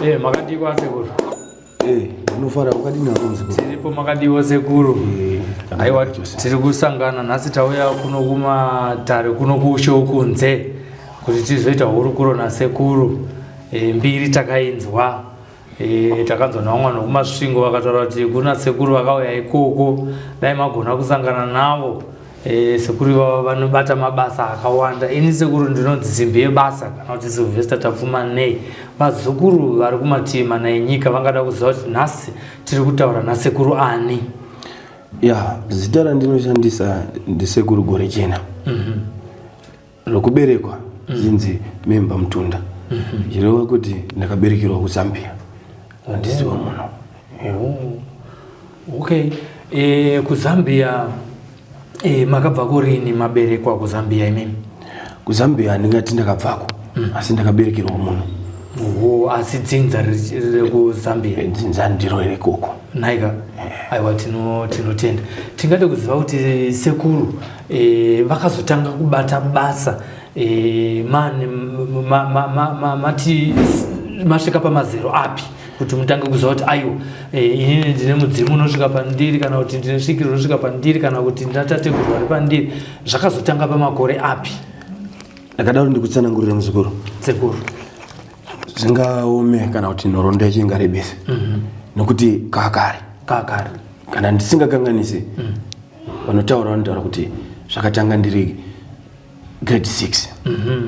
Eh, makadii kwasekuru? Eh, ndinofara wakadini hako muzukuru? Tiripo makadiwo sekuru. Eh, Aiwa tiri kusangana nhasi tauya kuno kumatare kuno kushe kunze kuti tizoita hurukuro nasekuru. E, mbiri takainzwa e, takanzwa nevamwe vanhu vekumasvingo vakataura kuti kuna sekuru vakauya ikoko dai magona kusangana navo e, sekuru ivava vanobata mabasa akawanda ini sekuru ndinonzi simbi yebasa kana kuti sylvester tapfuma nei vazukuru vari kumativi mana enyika vangada kuziva kuti nhasi tiri kutaura nasekuru ani ya zita randinoshandisa ndisekuru gorechena mm -hmm. Rokuberekwa zvinzi Memba Mutunda zvireva kuti ndakaberekerwa kuZambia handisi wemuno. Oh. Okay. E, kuZambia e, makabvako rini maberekwa kuZambia imimi? KuZambia handingati ndakabvako asi ndakaberekerwa muno. Oho, asi dzinza rekuZambia? Dzinza ndiro rekoko. Nhaika. Aiwa tinotenda. Tingade kuziva kuti sekuru e, vakazotanga kubata basa e, mani ma, ma, ma, ma, mati masvika pamazero api kuti mutange kuziva kuti aiwa e, inini ndine mudzimu unosvika pandiri kana kuti ndine svikiro unosvika pandiri kana kuti ndatateguru vari pandiri zvakazotanga pamakore api ndakadaro ndikutsanangurira muzukuru sekuru zvingaome kana kuti nhoroondo yacho ingarebese mm -hmm. nokuti kakare kakare kana ndisingakanganisi mm. vanotaura vanotaura kuti zvakatanga ndiri grade 6 mm -hmm.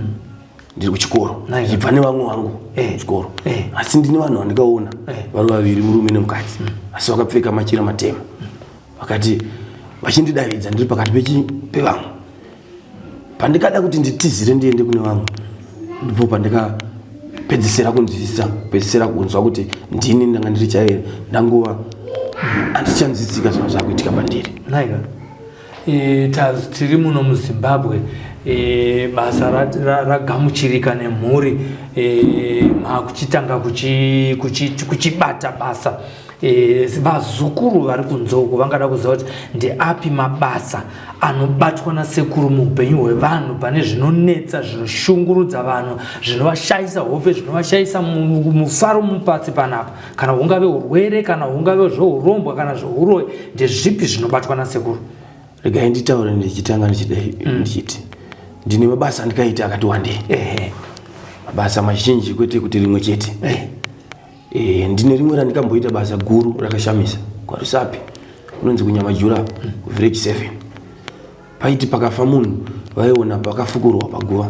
ndiri kuchikoro ndichibva nevamwe vangu eh. kuchikoro eh. asi ndine vanhu vandikaona eh. vari vaviri murume nemukadzi mm. asi vakapfeka machira matema vakati vachindidavidza ndiri pakati pevamwe pandikada kuti nditizire ndiende kune vamwe ndipo pandikapedzisira kunzwisisa pedzisira kunzwa kuti ndini ndanga ndiri chaiye ndanguva handichanzwisika zvanga zvakuitika pandiri naika e, tiri muno muzimbabwe e, basa ragamuchirika ra, ra nemhuri e, makuchitanga kuchibata kuchi, kuchi basa E, vazukuru vari kunze uko vangada kuziva kuti ndeapi mabasa anobatwa nasekuru muupenyu hwevanhu pane zvinonetsa zvinoshungurudza vanhu zvinovashayisa hope zvinovashayisa mufaro mupasi panapa kana hungave urwere kana hungave zveurombwa kana zveuroyi ndezvipi zvinobatwa nasekuru regai nditaure ndichitanga ndichidai ndichiti ndine mabasa andikaita akati wandei mabasa mazhinji kwete kuti rimwe chete eh. E, ndine rimwe randikamboita basa guru rakashamisa kwaRusape kunonzi kuNyamajura kuvillage 7 paiti pakafa munhu vaiona pakafukurwa paguva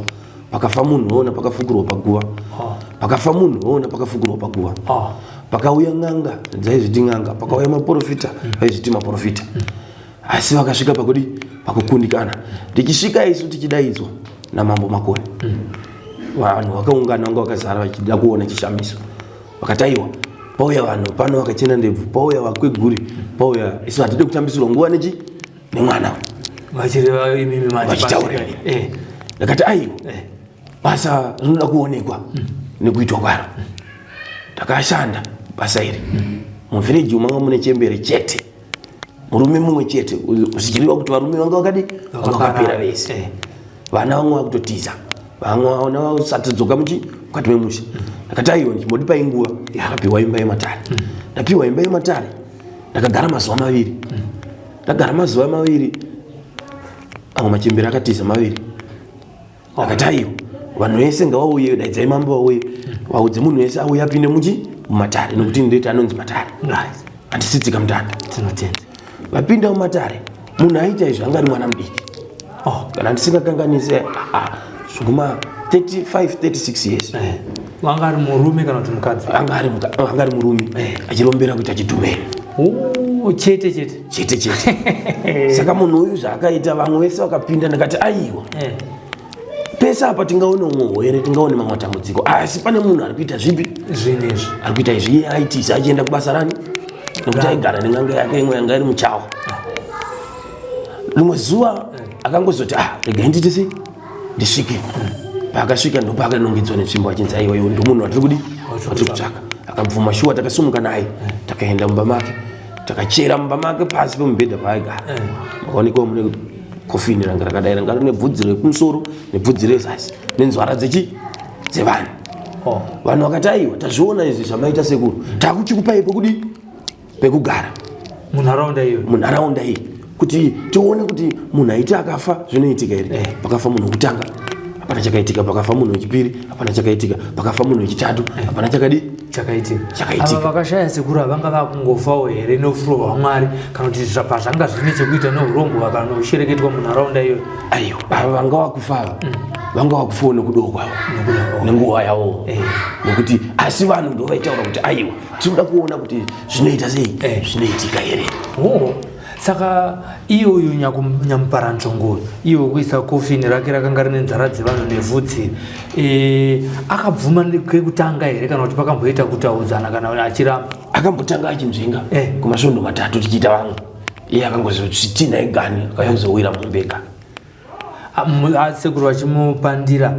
pakafa munhu vaiona pakafukurwa paguva oh. pakafa munhu vaiona pakafukurwa paguva oh. pakauya n'anga dzaizviti n'anga pakauya maporofita mm. vaizviti maporofita mm. asi vakasvika pakudi pakukundikana tichisvika isu tichidaidzwa namambo makoni mm. vanhu vakaungana vanga vakazara vachida kuona chishamiso vakati aiwa pauya vanhu pano vakachena ndebvu pauya vakweguri pauya isu hatide kutambisirwa nguva nechi nemwana vachitaura eh. ndakati aiwa eh. basa rinoda kuonekwa mm. nekuitwa kwaro takashanda basa iri mm. muvhireji manga mune chembere chete murume mumwe chete zvichireva kuti varume vanga vakadi vanga vakapera vese eh. vana vamwe vakutotiza vamwe vana vasatodzoka muchi mukati memusha ndakati aiwa ndichimbodipai nguva ndakapiwa imba yematare mm. ndapiwa imba yematare ndakagara mazuva maviri mm. ndagara mazuva maviri amwe machembere akatiza maviri akati aiwa vanhu vese ngavauye daidzai mambo vauye vaudze munhu wese auye apinde muchi mumatare nokuti ndoita anonzi matare handisitsika mutanda tinotenda vapinda mumatare munhu aita izvi anga ari mwana mudiki oh. kana ndisingakanganise ah, ah, zviguma 35 36 years eh. anga ari murume kana kuti mukadzi anga ari murume eh. achirombera kuita chidhumeni oh, chete chete chete chete saka munhu uyu zvaakaita vamwe vese vakapinda ndikati aiwa eh. pese apa tingaone umwe hwere tingaone mamwe matambudziko asi pane munhu ari kuita zvipi zvinhu izvi ari kuita izvi iye aitiza achienda kubasa rani nekuti aigara nen'anga yake imwe yanga iri muchawa rimwe zuva akangozoti ah regai ndiite sei ndisvike Paakasvika ndopaakanongedzwa netsvimbo achinzi aiwa iwe ndomunhu watiri kudi watiri kutsvaka. Akabvuma shuwa, takasumuka naye takaenda mumba make, takachera mumba make pasi pemubhedha paaigara. Makaonekwa mune kofini ranga rakadai, ranga rine bvudzi rekumusoro nebvudzi rezasi nenzwara dzechi dzevanhu. Oh. Vanhu vakati aiwa tazviona izvi zvamaita sekuru, takuchikupai pekudi pekugara munharaunda iyo, munharaunda iyi, kuti tione kuti munhu aiti akafa zvinoitika here. Pakafa munhu wekutanga hapana chakaitika, pakafa munhu wechipiri hapana chakaitika, pakafa munhu wechitatu hapana chakadi chakaitika. Chakaitika. Ava vakashaya sekuru havanga vakungofawo here nofuro hwaMwari, kana kuti pazvanga zvine chekuita neurongwa kana neushereketwa munharaunda iyoyo? Aiwa, ava vanga vakufa ava vanga vakufawo nekudawo kwavo, Nekuda, nenguva yavo. Nekuti asi vanhu ndo vaitaura kuti aiwa tinoda kuona kuti zvinoita sei, zvinoitika here. Oh. Saka iye uyu nyamuparanzvongo uyu, iye wekuisa kofini rake rakanga rine nzara dzevanhu nevhudzi, akabvuma kekutanga here, kana kuti pakamboita kutaudzana kana achiramba? Akambotanga achinzvenga kumasvondo 3 tichiita vamwe, iye akangozoti egani akauya kuzowira mumbeka. Sekuru vachimupandira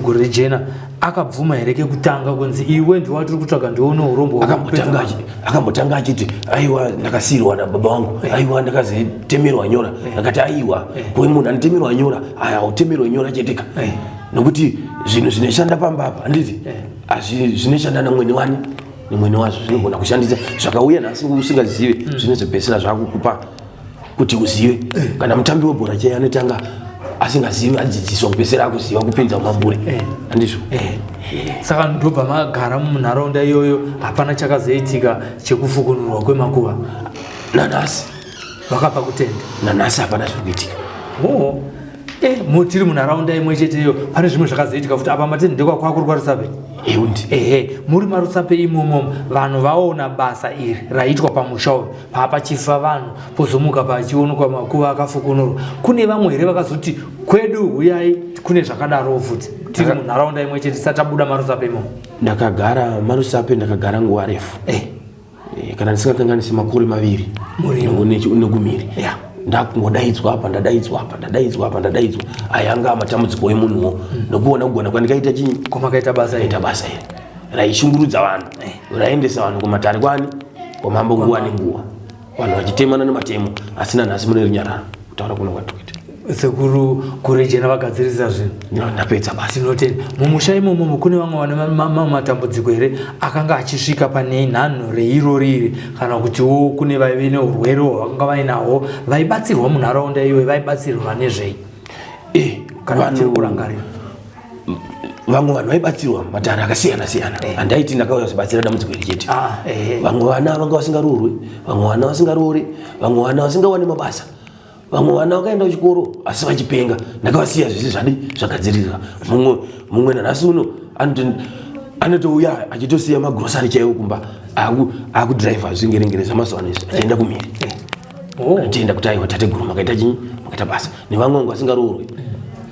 gore rejena, akabvuma here kekutanga kunzi iwe ndiwe watiri kutsvaga, ndiwe une urombo hwekupedza vanhu? Akambotanga achiti aiwa ndakasiyirwa nababa vangu, aiwa ndakazotemerwa nyora. Akati aiwa kwe munhu anotemerwa nyora aya hautemerwe nyora cheteka, nokuti zvinhu zvinoshanda pamba apa handiti zvinoshanda namwene wani nemwene wazvo zvinogona kushandisa zvakauya nhasi usingazive, zvinozopedzisira zvakukupa kuti uzive. Kana mutambi webhora chaiye anotanga asingazivi, adzidziswa, kupedzisira akuziva kupinza mumabure, handizvo? Saka ndobva magara munharaunda iyoyo, hapana chakazoitika chekufukunurwa kwemakuva? Nanhasi. Vakapa kutenda? Nanhasi hapana zviri kuitika. Oh. Tiri munharaunda imwe cheteyo, pane zvimwe zvakazoitika futi apa. Matende ndekwakwakuri kwaRusape? Eundi. Ehe, muri maRusape imomo vanhu vaona basa iri raitwa pamusha uyu, papachifa vanhu pozomuka pachionekwa makuva akafukunurwa. Kune vamwe here vakazoti kwedu huyai kune zvakadaro futi, tiri munharaunda imwe chete tisati tabuda maRusape imomo? Ndakagara maRusape, ndakagara nguva refu. Kana ndisingakanganisi makore 2 Murimo. Nekumiri. Ndakungodaidzwa apa, ndadaidzwa apa, ndadaidzwa apa, ndadaidzwa. Aya anga matambudziko emunhuwo nokuona kugona kwandikaita chinyi. Kwamakaita basa iri. Ita basa iri raishungurudza vanhu, raendesa vanhu kumatare kwani kwamambo nguva nenguva, vanhu vachitemana nematemo, asi nanhasi mune runyararo kutaura kuno kwatikuita. Sekuru Gorejena vagadzirisa zvinhu. Ndapedza basa. Tinotenda. Mumusha imomo kune vamwe vane matambudziko here akanga achisvika pane nhanho reirori iri, kana kutiwo kune vaive neurwere hwavakanga vainahwo vaibatsirwa munharaunda iyoyo, vaibatsirwa nezvei? Kana vachiri kurangarira. Vamwe vanhu vaibatsirwa matare akasiyana siyana. Handaiti ndakauya kuzobatsira dambudziko iri chete. Vamwe vana vanga vasingaroorwe, vamwe vana vasingaroore, vamwe vana vasingawani mabasa, vamwe vana vakaenda kuchikoro asi vachipenga. Ndakavasiya zvese zvadi zvagadzirirwa. Mumwe nanhasi uno anotouya achitosiya magrosari chaiwo kumba, akudhiraivha zvingerengere zvamazuva ano izvi, achienda kumhiri. Anotoenda kuti aiwa tateguru makaita chinyi, makaita basa. Nevamwe vangu vasingaroorwe,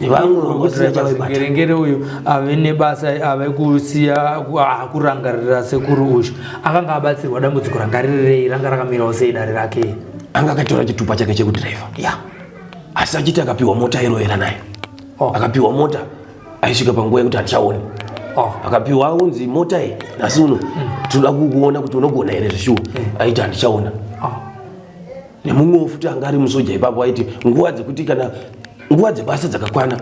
nevamwe vangu vasina chavaibata. Ngerengere uyu ave nebasa, ave kusiya kurangarira sekuru uyu akanga abatsirwa dambudziko ranga riri rei, ranga rakamirawo sei dare rake? Anga akatora chitupa chake chekudhiraivha, asi achiti akapiwa mota airovera nayo. Akapiwa mota aisvika panguva yekuti handichaoni. Akapiwa unzi mota iyi nhasi uno tinoda kukuona kuti unogona here zvishuwa, aiti handichaona. Nemumwewo futi anga ari musoja ipapo aiti nguva dzekuti kana nguva dzebasa dzakakwana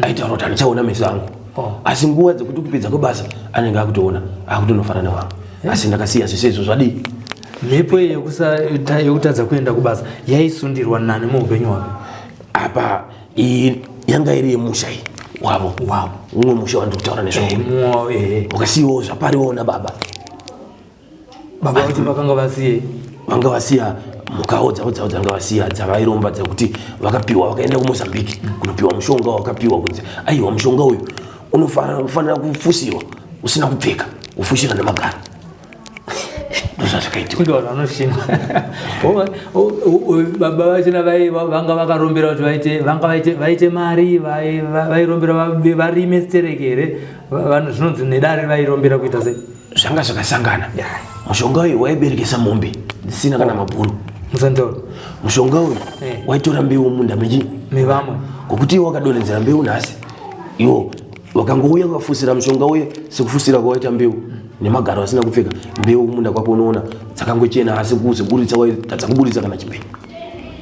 aitaura kuti handichaona meso angu, asi nguva dzekuti kupedza kwebasa anenge akutoona, akutonofara nevamwe. Asi ndakasiya zvese izvo zvadii. Mhepo iyi yekutadza kuenda kubasa yaisundirwa nani muupenyu hwake? Apa iyi yanga iri yemusha iyi wavo. Wavo. Umwe musha wandiri kutaura nezvawo. Wakasiyiwawo zvapariwawo nababa. Baba vacho vakanga vasiyei? Vanga vasiya mhukawo dzavo dzanga vasiya dzavairomba, dzekuti vakapiwa vakaenda kuMozambique kunopiwa mushonga wakapiwa kunzi aiwa mushonga uyu unofanira kufusirwa usina kupfeka, ufushira nemagaro. Ndozvazvakaitika. Kunge vanhu vanoshina. Baba vachona vanga vakarombera kuti vanga vaite mari, vairombera varime stereke here? Vanhu zvinonzi nedare vairombera kuita sei? Zvanga zvakasangana. Mushonga uyu waiberekesa mombe dzisina kana mabhuru. Musandoro. Mushonga uyu waitora mbeu munda mechi mevamwe. Ngokuti iwe wakadonhedzera mbeu nhasi Iwo wakangouya ukafusira mushonga uye sekufusira kwawaita mbeu nemagaro asina kupfeka mbeu kumunda kwako unoona dzakangochena asi kuziburitsa waitadza kuburitsa kana chimbenyu.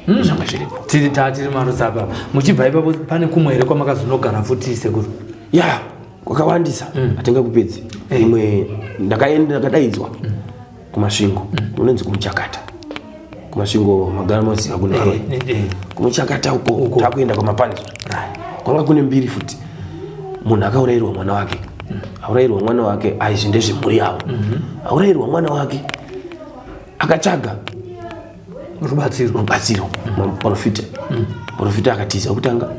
Zvanga zviripo. Tiri tatiri marusapa. Muchibva ipapo pane kumwe here kwamakazonogara futi sekuru? Ya, kwakawandisa. Hatingakupedzi. Imwe ndakaenda ndakadaidzwa kuMasvingo kunonzi kumuchakata. Kumasvingo magara maziva kune varoyi. Kumuchakata uko takuenda kwamapanzo. Kwanga kune mbiri futi. Munhu akaurayirwa mwana wake. Aurayirwa mwana wake aizvi ndezvemhuri yavo. Aurayirwa mwana wake akatsvaga rubatsiro. Rubatsiro. Muprofita. Muprofita akatiza kutanga.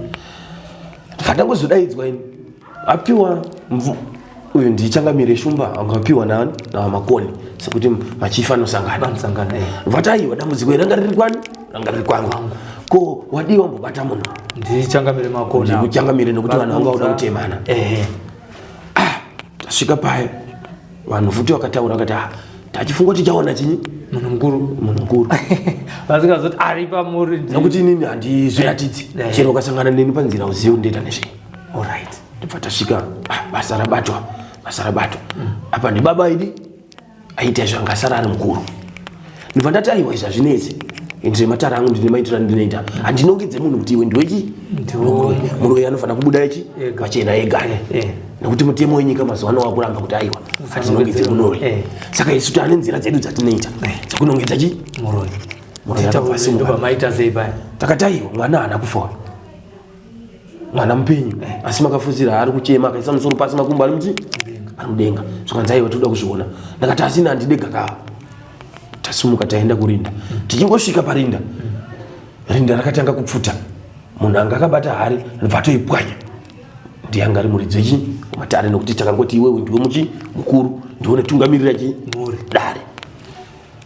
Ndangozodaidzwa ini. Apiwa uyu ndichangamire Shumba angapiwa nani naVaMakoni sekuti machifu anosangana. Vanosangana. Vati aiwa dambudziko iri ranga riri kwani? Ranga riri kwangu. Ko wadii wambobata munhu? Ndichangamire Makoni. Ndikuchangamire nekuti vanhu vanga voda kutemana. Ah, tasvika paya vanhu futi vakataura vakati ah, tachifunga kuti tichaona chinyi? Munhu mukuru. Munhu mukuru. Vasingazoti ari pamuri. Nekuti inini handizviratidzi. Chero ukasangana neni panzira uzive kuti ndoita nezvei. Alright. Ndobva tasvika, basa rabatwa, basa rabatwa. Apa ndibaba idi aita izvo angasara ari mukuru. Ndobva ndati aiwa izvi hazvinetsi. Ndine matare angu ndine maitiro andinoita. Handinongedze munhu kuti iwe ndiwe chii? Muroyi anofanira kubuda ichi pachena ega. Nekuti mutemo wenyika mazuva ano wakuramba kuti aiwa hatinongedze muroyi. Saka isu tane nzira dzedu dzatinoita dzekunongedza chii? Muroyi. Muroyi akabva asimuka. Ndobva maita sei paya? Takati aiwa mwana haana kufa. Mwana mupenyu asi makafusira ari kuchema akaisa musoro pasi makumbo ari muchi ari mudenga. Zvikanzi aiwa toda kuzviona. Ndakati asina handide gakava. Tasumuka taenda kurinda. Tichingosvika parinda. Rinda rakatanga kupfuta. Munhu anga akabata hari ndobva atoipwanya. Ndiye anga ari muridzi wechi matare nekuti takangoti iwewe ndiwe muchi mukuru ndiwe unotungamirira chi dare.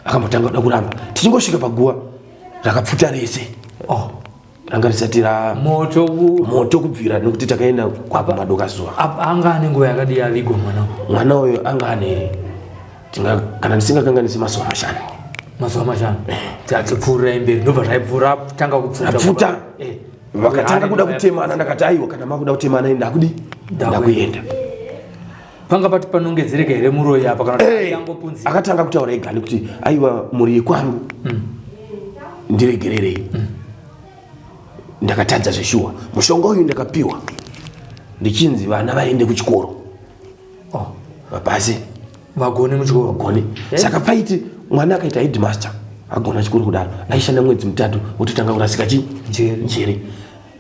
Akambotanga kuda kuramba. Tichingosvika paguva rakapfuta rese. Ranga risati ra moto moto kubvira nekuti takaenda kwakumadoka zuva. Anga ane nguva yakadii avigwa mwana uyu? Mwana uyu anga ane kana ndisingakanganisi mazuva mashanu. Mazuva mashanu. Tatipfuurirai mberi ndobva zvaipfuura tanga kupfuta. Rapfuta. Vakatanga kuda kutemana ndakati aiwa kana makuda kutemana ndakudi ndakuenda. Panga pati panongedzereka here muroyi apa kana kuti yangopunzira? Akatanga kutaura ega nekuti aiwa mhuri yekwangu ndiregererei. Ndakatadza zveshuwa. Mushonga uyu ndakapiwa ndichinzi vana vaende kuchikoro. Vapase. Vagone muchikoro. Vagone. Saka paiti mwana akaita headmaster agona chikoro kudaro aishanda mwedzi mutatu ototanga kurasika chi? Njere.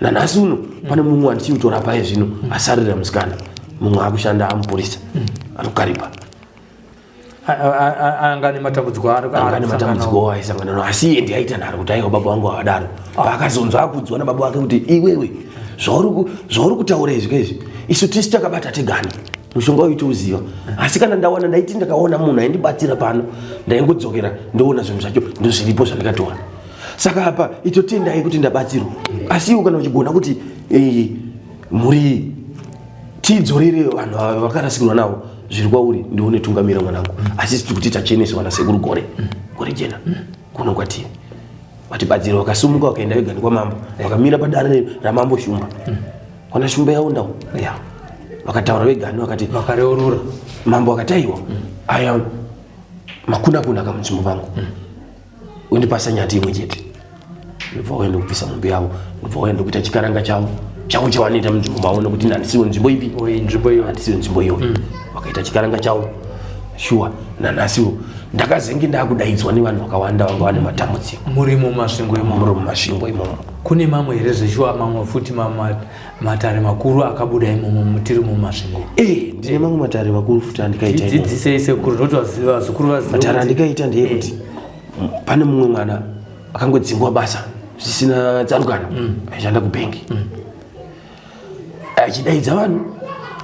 Nanhasi uno pane mumwe wandichiri kutorapa iye zvino asarira musikana mumwe akushanda amupurisa ari kukaripa. Anga nematambudziko anga nematambudziko aisangana nawo asi iye ndiye aita nharo kuti aiwa baba vangu havadaro. Paakazonzwa akuudzwa nababa vake kuti iwewe zvauri kutaura izvi kaizvi isu tisi takabata tegani mushonga uyu tiuziva asi kana ndawana ndaiti ndakaona munhu aindibatsira pano ndaingodzokera ndoona zvinhu zvacho ndozviripo zvandikatora. Saka apa itotendai kuti ndabatsirwa asi iwe kana uchigona kuti mhuri iyi tidzorere vanhu ava vakarasikirwa navo zviri kwauri ndiwe unotungamira mwanangu asi tiri kuti tacheneswa nasekuru gore gore jena kuno kwatiri vatibatsira vakasimuka vakaenda vega nekwamambo vakamira padare ramambo Shumba kwana Shumba yaonda vakataura vegani vakati vakareurura mambo akati aiwa aya makuna kuna kamunzvimbo vangu undipasa nyati imwe chete ndobva wauya ndokubvisa mombe yavo ndobva wauya ndokuita chikaranga chavo chavo chavanoita munzvimbo mavo nekuti handisiwo nzvimbo ipi nzvimbo iyo handisiwo nzvimbo iyoyo vakaita chikaranga chavo shuwa nanhasiwo ndakazenge ndakudaidzwa nevanhu vakawanda vanga vane matambudziko muri mumasvingo imomo muri mumasvingo imomo kune mamwe here zveshuwa mamwe futi matare makuru akabuda imomo tiri mumasvingo ndine mamwe matare makuru futi andikaita imomo. Tidzidzisei sekuru ndokuti vazukuru vazive matare kuti andikaita ndeyekuti pane mumwe mwana akangodzingwa basa zvisina tsarukano aishanda kubhengi achidaidza vanhu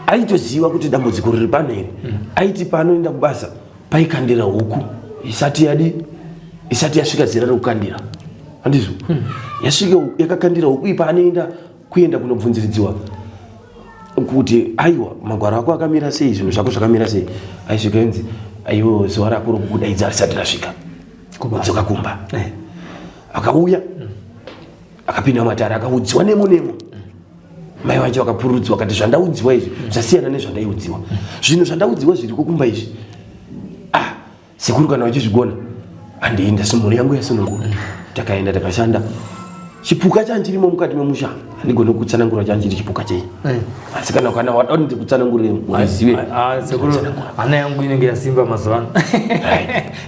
aitoziva kuti dambudziko riri pano iri aiti paanoenda kubasa paikandira huku isati yadi isati yasvika zera rekukandira handizvo yasvika yakakandira huku iyi paanoenda kuenda kunobvunziridziwa kuti aiwa magwaro ako akamira sei zvinhu zvako zvakamira sei aisvika inzi aiwa zuva rako rokukudaidza risati rasvika kudzoka kumba akauya akapinda matare akaudziwa nemo nemo. Mai vacho vakapururudzwa vakati zvandaudziwa izvi zvasiyana nezvandaiudziwa. Zvinhu zvandaudziwa zviriko kumba izvi. Ah, sekuru kana vachizvigona handei ndasi mhuri yangu yasunungura. Takaenda takashanda. Chipuka chanchirimo mukati memusha handigone kutsanangura chanchiri chipuka chei. Eh. Asi kana kana wada kuti ndikutsanangurire murizive. Ah, sekuru hana yangu inenge yasimba mazuva ano.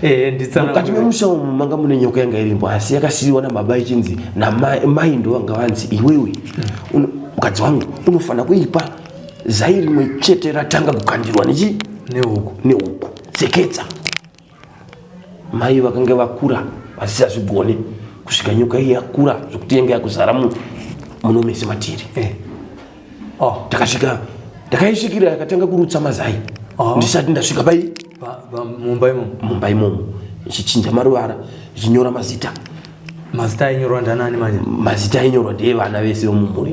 Eh, nditsanangure. Mukati memusha umu manga mune nyoka yanga iripo asi yakasiiwa nababa ichinzi namai mai ndo vanga vanzi iwewe mm. mukadzi wangu unofanira kuipa zai rimwe chete ratanga kukandirwa nechi nehuku nehuku tseketsa mai vakange vakura vasisazvigone kusvika nyoka iyi yakura zvekuti yanga yakuzara muno mese matiri eh. oh. Takasvika ndakaisvikira yakatanga kurutsa mazai oh. Ndisati ndasvika pai mumba imomo mumba imomo ichichinja maruvara ichinyora mazita. Mazita ainyorwa ndanani manje? Mazita ainyorwa ndeyevana vese vemumhuri.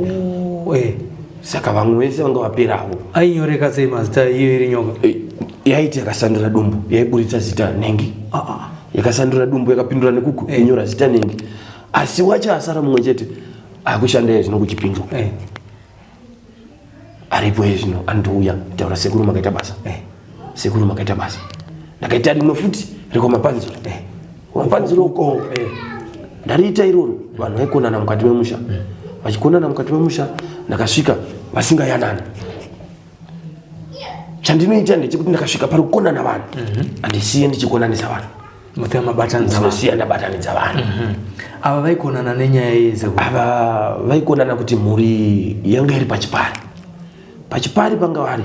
Oh, eh. Saka vamwe vese vanga vaperawo. Ainyoreka sei mazita iyo iri nyoka? Eh, yaiti yakasandura dumbu yaiburitsa zita nengi. Ah, ah. Yakasandura dumbu yakapindura nekuku eh. Inyora zita nengi. Asi wacho asara mumwe chete akushanda iye zvino kuchipingo. Eh. Aripo iye zvino anotouya taura sekuru makaita basa. Eh. Sekuru makaita basa. Ndakaita rimwe futi rekwamapanzura. Eh. Mapanzura uko. Eh. Ndariita iroro vanhu vaikonana mukati memusha. Vachikonana mukati memusha ndakasvika vasingayanani. Chandinoita ndechekuti ndakasvika pari kukonana vanhu. Handisiye ndichikonanisa vanhu. Mosiya mabatanidza vanhu. Ndinosiya ndabatanidza vanhu. Ava vaikonana nenyaya iyi sekuru? Ava vaikonana kuti mhuri yanga iri pachipari. Pachipari panga vari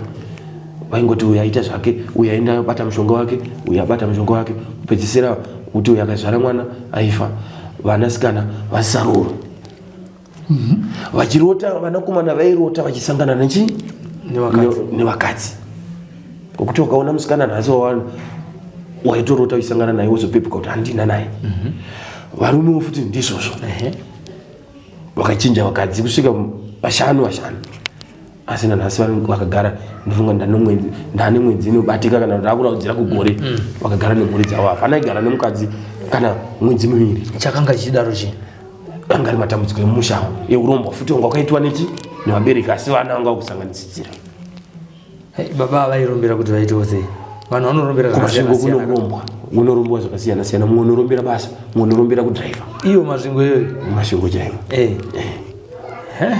vaingoti uyu aita zvake, uyu aenda abata mushonga wake, uyu abata mushonga wake, kupedzisira kuti uyu akazvara mwana aifa, vanasikana vasisaroorwa. Vachirota vanakomana vairota vachisangana nechi nevakadzi. Nevakadzi. Ngokuti wakaona musikana nhasi wawana waitorota uchisangana naye wozopepuka kuti handina naye. Varumewo futi ndizvozvo. Vakachinja vakadzi kusvika vashanu vashanu. Asi nanhasi vakagara ndofunga ndane mwedzi inobatika kana ndakuraudzira kugore. Vakagara nemhuri dzavo. Hapana aigara nemukadzi kana mwedzi miviri. Chakanga chichidaro chii? Anga ari matambudziko emusha eurombo futi wanga wakaitwa nechi nevabereki asi vana vanga vakusanganitsidzira. Hey, baba vairombera kuti vaitewo sei? Vanhu vanorombera kumasvingo zvakasiyana-siyana. kunorombwa. Kunorombwa zvakasiyana siyana. Mumwe unorombera basa, mumwe unorombera kudhiraivha. Iyo Masvingo iyoyo? Masvingo chaiwo. Eh. Eh.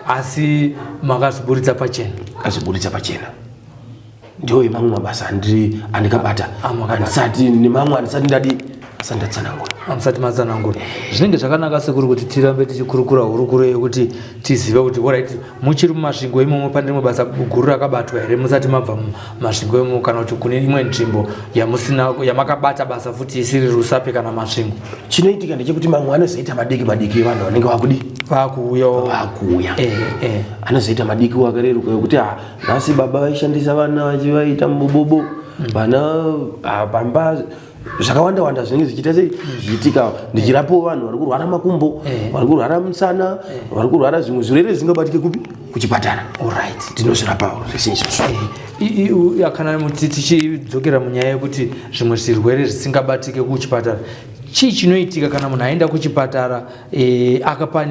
Asi makazviburitsa pachena? Akazviburitsa pachena. Ndiwo yemamwe mabasa andikabata. Makabata. Andisati nemamwe andisati ndadi asati ndatsanangura. Amusati matsanangura. Zvinenge zvakanaka sekuru kuti tirambe tichikurukura hurukuro yekuti tizive kuti alright muchiri muMasvingo imomo pane rimwe basa guru rakabatwa here musati mabva muMasvingo imomo kana kuti kune imwe nzvimbo yamusina yamakabata basa futi isiri Rusape kana Masvingo? Chinoitika ndechekuti mamwe anozoita madiki madiki evanhu vanenge vakudi vakuuya. Vakuuya. Anozoita madiki wakareruka ekuti nhasi baba vaishandisa vana vachivaita mubobobo. Vana pamba zvakawanda wanda zvinenge zvichiita sei zvichiitika. Ndichirapawo vanhu vari kurwara makumbo, vari kurwara musana, vari kurwara zvimwe zvirwere zvisingabatike kupi kuchipatara. Ndinozvirapawo zvese izvozvo. Kana tichidzokera munyaya yekuti zvimwe zvirwere zvisingabatike kuchipatara, chii chinoitika kana munhu aenda kuchipatara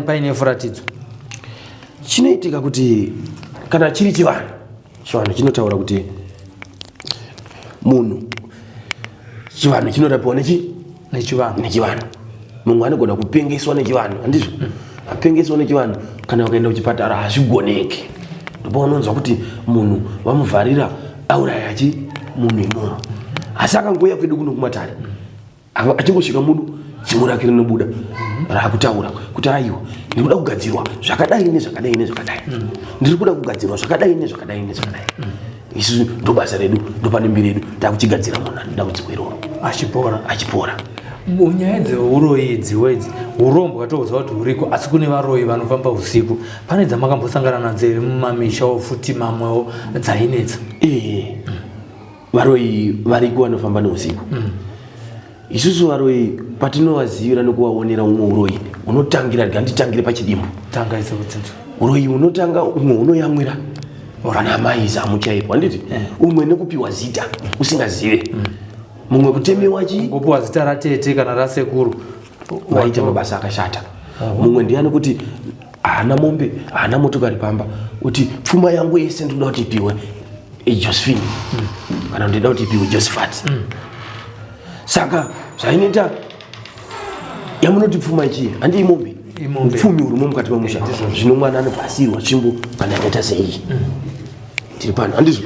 paine furatidzo? Chinoitika kuti kana chiri chivanhu, chivanhu chinotaura kuti munhu chivanhu chinorapiwa nechi nechivanhu. Nechivanhu. Munhu anogona kupengeswa nechivanhu, handizvo? Apengeswa nechivanhu, kana ukaenda kuchipatara hazvigoneki. Ndipo unonzwa kuti munhu vamuvharira auraya chi munhu imomo. Asi akangouya kwedu kuno kumatare, achingosvika mudu dzimu rake rinobuda raakutaura kuti aiwa ndiri kuda kugadzirwa zvakadai nezvakadai nezvakadai. Ndiri kuda kugadzirwa zvakadai nezvakadai nezvakadai. Isu ndo basa redu, ndo pane mbiri yedu, takuchigadzira munhu ane dambudziko iroro. Achipora. Achipora. Munyaya dzeuroyi idziwo idzi, urombwa toziva kuti huriko, asi kune varoyi vanofamba usiku. Pane dzamakambosangana nadzo here mumamishawo futi mamwewo dzainetsa? Varoyi variko vanofamba neusiku. Isusu varoyi patinovazivira nekuvaonera umwe uroyi unotangira, rega nditangire pachidimbu. Tanga ise kutinzwa. Uroyi unotanga umwe unoyamwira vana mai zamu chaipo, handiti? Umwe nekupiwa zita usingazive. Mumwe kutemewa chi Ngopiwa zita ratete kana rasekuru. Vaita mabasa akashata. Mumwe ndiani kuti Haana mombe, haana motokari pamba, kuti pfuma yangu yese ndikuda kuti ipiwe Josephine kana ndida kuti ipiwe Josephat. Saka zvainoita yamunoti pfuma ichii, handi imombe? Imombe. Upfumi hurimo mukati memusha. Zvino mwana anobva asiyirwa tsvimbo kana yakaita seiyi tiri pano, handizvo?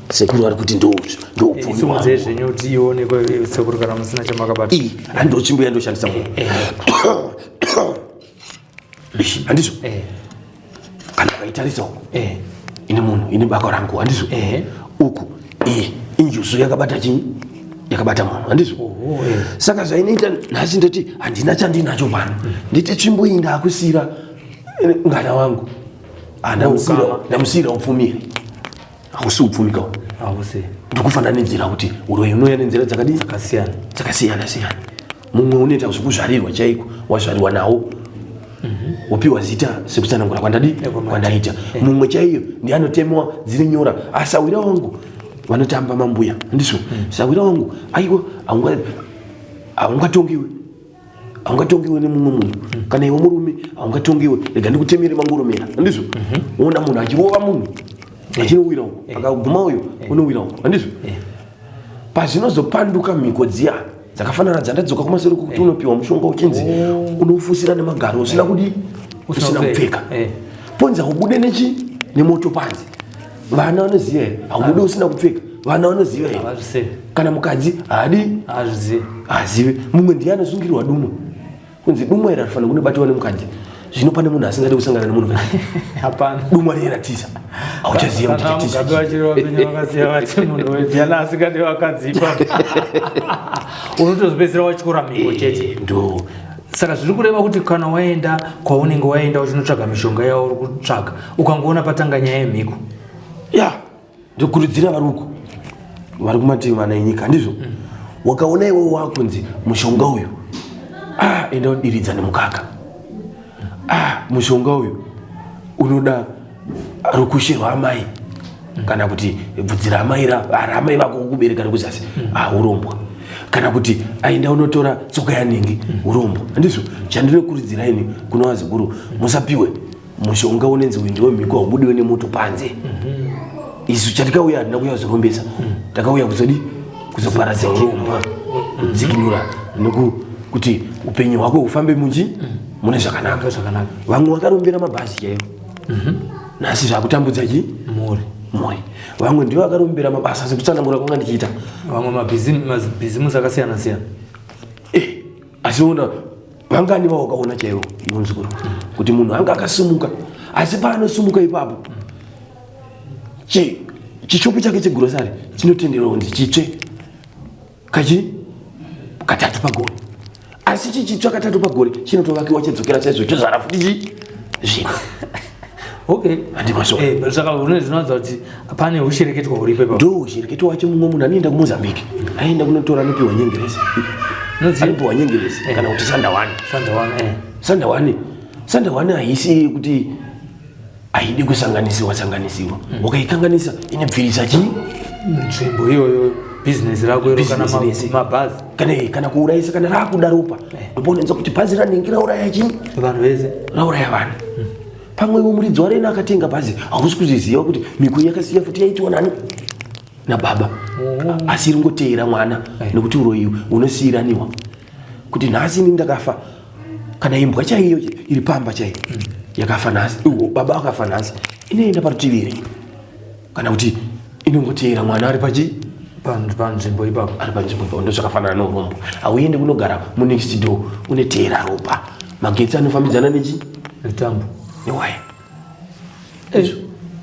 Sekuru vari kuti ndoupfumi hwangu. Simudzei zvenyu kuti ionekwe, sekuru, kana musina chamakabata. Iyi handi tsvimbo yandoshandisa muno, handizvo? Kana ukaitarisa uku, ine munhu, ine bako rangu, handizvo? Uku iyi injuzu yakabata chinyi, yakabata munhu, handizvo? Oho, eh. Saka zvainoita nhasi, ndoti handina chandinacho pano, nditi tsvimbo iyi ndakusiyira ngana wangu. Ah, Ukama. Ndamusiyira upfumi here? Hausi upfumi kawo. Hausi. Ndikufananidzira kuti uroyi unouya nenzira dzakadii? Dzakasiyana. Dzakasiyana siyana. Mumwe unoita zvekuzvarirwa chaiko, wazvariwa nawo, wopiwa zita sekutsanangura kwandadi Kwamaita. Kwandaita. Mumwe chaiyo ndianotemewa dziri nyora. Asawira wangu vanotamba mambuya, handizvo? Sawira wangu, aiwa, haungatongiwe, haungatongiwe nemumwe munhu. Kana iwe murume haungatongiwe, rega ndikutemere mangoromera, handizvo? Woona munhu achirova munhu achinowira uko, akaguma uyo unowira uko, handizvo? Pazvinozopanduka mhiko dziya dzakafanana dzandadzoka kumasoro kuti unopiwa mushonga uchinzi unofusira nemagaro usina kudi, usina kupfeka. Ponzi haubude nechi nemoto panze. Vana vanoziva here? Haubude usina kupfeka, vana vanoziva here? Havazvizivi. Kana mukadzi haadi. Hazvizivi. Hazivi. Mumwe ndiye anosungirirwa dumwa, kunzi dumwa iri harifanira kunobatiwa nemukadzi. Zvino pane munhu asingadi kusangana nemunhu? Hapana. Dumwa riye ratiza, hauchaziva kuti Kana chatiza. Mugabe vachiri vapenyu vakasiya vati munhu wediana asingadi vakadzi ipapo, unotozopedzisira watyora mhiko chete. Ndo. Saka zviri kureva kuti kana waenda kwaunenge waenda uchinotsvaga mishonga yauri kutsvaga, ukangoona patanga nyaya yemhiko, Ya, ndokurudzira vari uko, vari kumativi mana enyika, handizvo? Wakaona iwe wakunzi mushonga uyu, ah, enda udiridza nemukaka, ah, mushonga uyu unoda rukushe rwaamai kana kuti bvudzi raamai raamai vako kukubereka rekuzasi, ah, urombwa. Kana kuti aenda unotora tsoka yanhingi, urombwa, handizvo? Chandinokurudzira ini kuna vazukuru, musapiwe mushonga unenzi uyu ndiwe mhiko, haubudiwe nemoto panze. Isu chatikauya, hatina kuuya kuzorombesa, takauya kuzodi kuzoparadza urombwa, kudzikinura nekuti upenyu hwako hufambe munji mune zvakanaka. Zvakanaka. Vamwe vakarombera mabhazi chaivo, nhasi zvakutambudza chi mhuri. Mhuri. Vamwe ndivo vakarombera mabasa sekutsanangura kwanga ndichiita. Vamwe mabhizimusi akasiyana siyana. Eh, asi ona vangani vawakaona chaivo ivo muzukuru kuti munhu anga akasimuka, asi paanosimuka ipapo chishopu chake chegurosari chinotenderwa kunzi chitsve kachi katatu pagore, asi chichitsva katatu pagore chinotovakiwa chedzokera chaizvo, chozara futi chi zvino. Handimazvo? Eh, saka une zvinoratidza kuti pane ushereketwa huripo ipapo. Ndo ushereketo wacho. Mumwe munhu anoenda kuMozambique, aenda kunotora, anopiwa nyengerezi. Anopiwa nyengerezi kana kuti sandawani. Sandawana, eh. Sandawani, sandawani haisi kuti haidi kusanganisiwa sanganisiwa. Wakaikanganisa inobvirisa chii? Nzvimbo iyoyo, bhizinesi rako iro kana Bhizinesi. mabhazi. Kana kuurayisa, kana raakuda ropa, ndopaunonzwa kuti bhazi ranhingi rauraya chii? Vanhu vese. Rauraya vanhu. Pamwewo muridzi warena akatenga bhazi, hausi kuziziva kuti miko yakasiya futi yaitiwa nani? Nababa, asi iri ngoteera mwana, nekuti uroyi unosiyiraniwa kuti nhasi ini ndakafa, kana imbwa chaiyo iri pamba chaiyo yakafa nhasi, iwo baba akafa nhasi, inoenda parutivi here kana kuti inongoteera mwana ari pachi Panzvimbo ipapo? Ari panzvimbo ipapo. Ndo zvakafanana neurombo, hauendi kunogara munext door, uneteera ropa. Magetsi anofambidzana nechi Netambo. Newaya.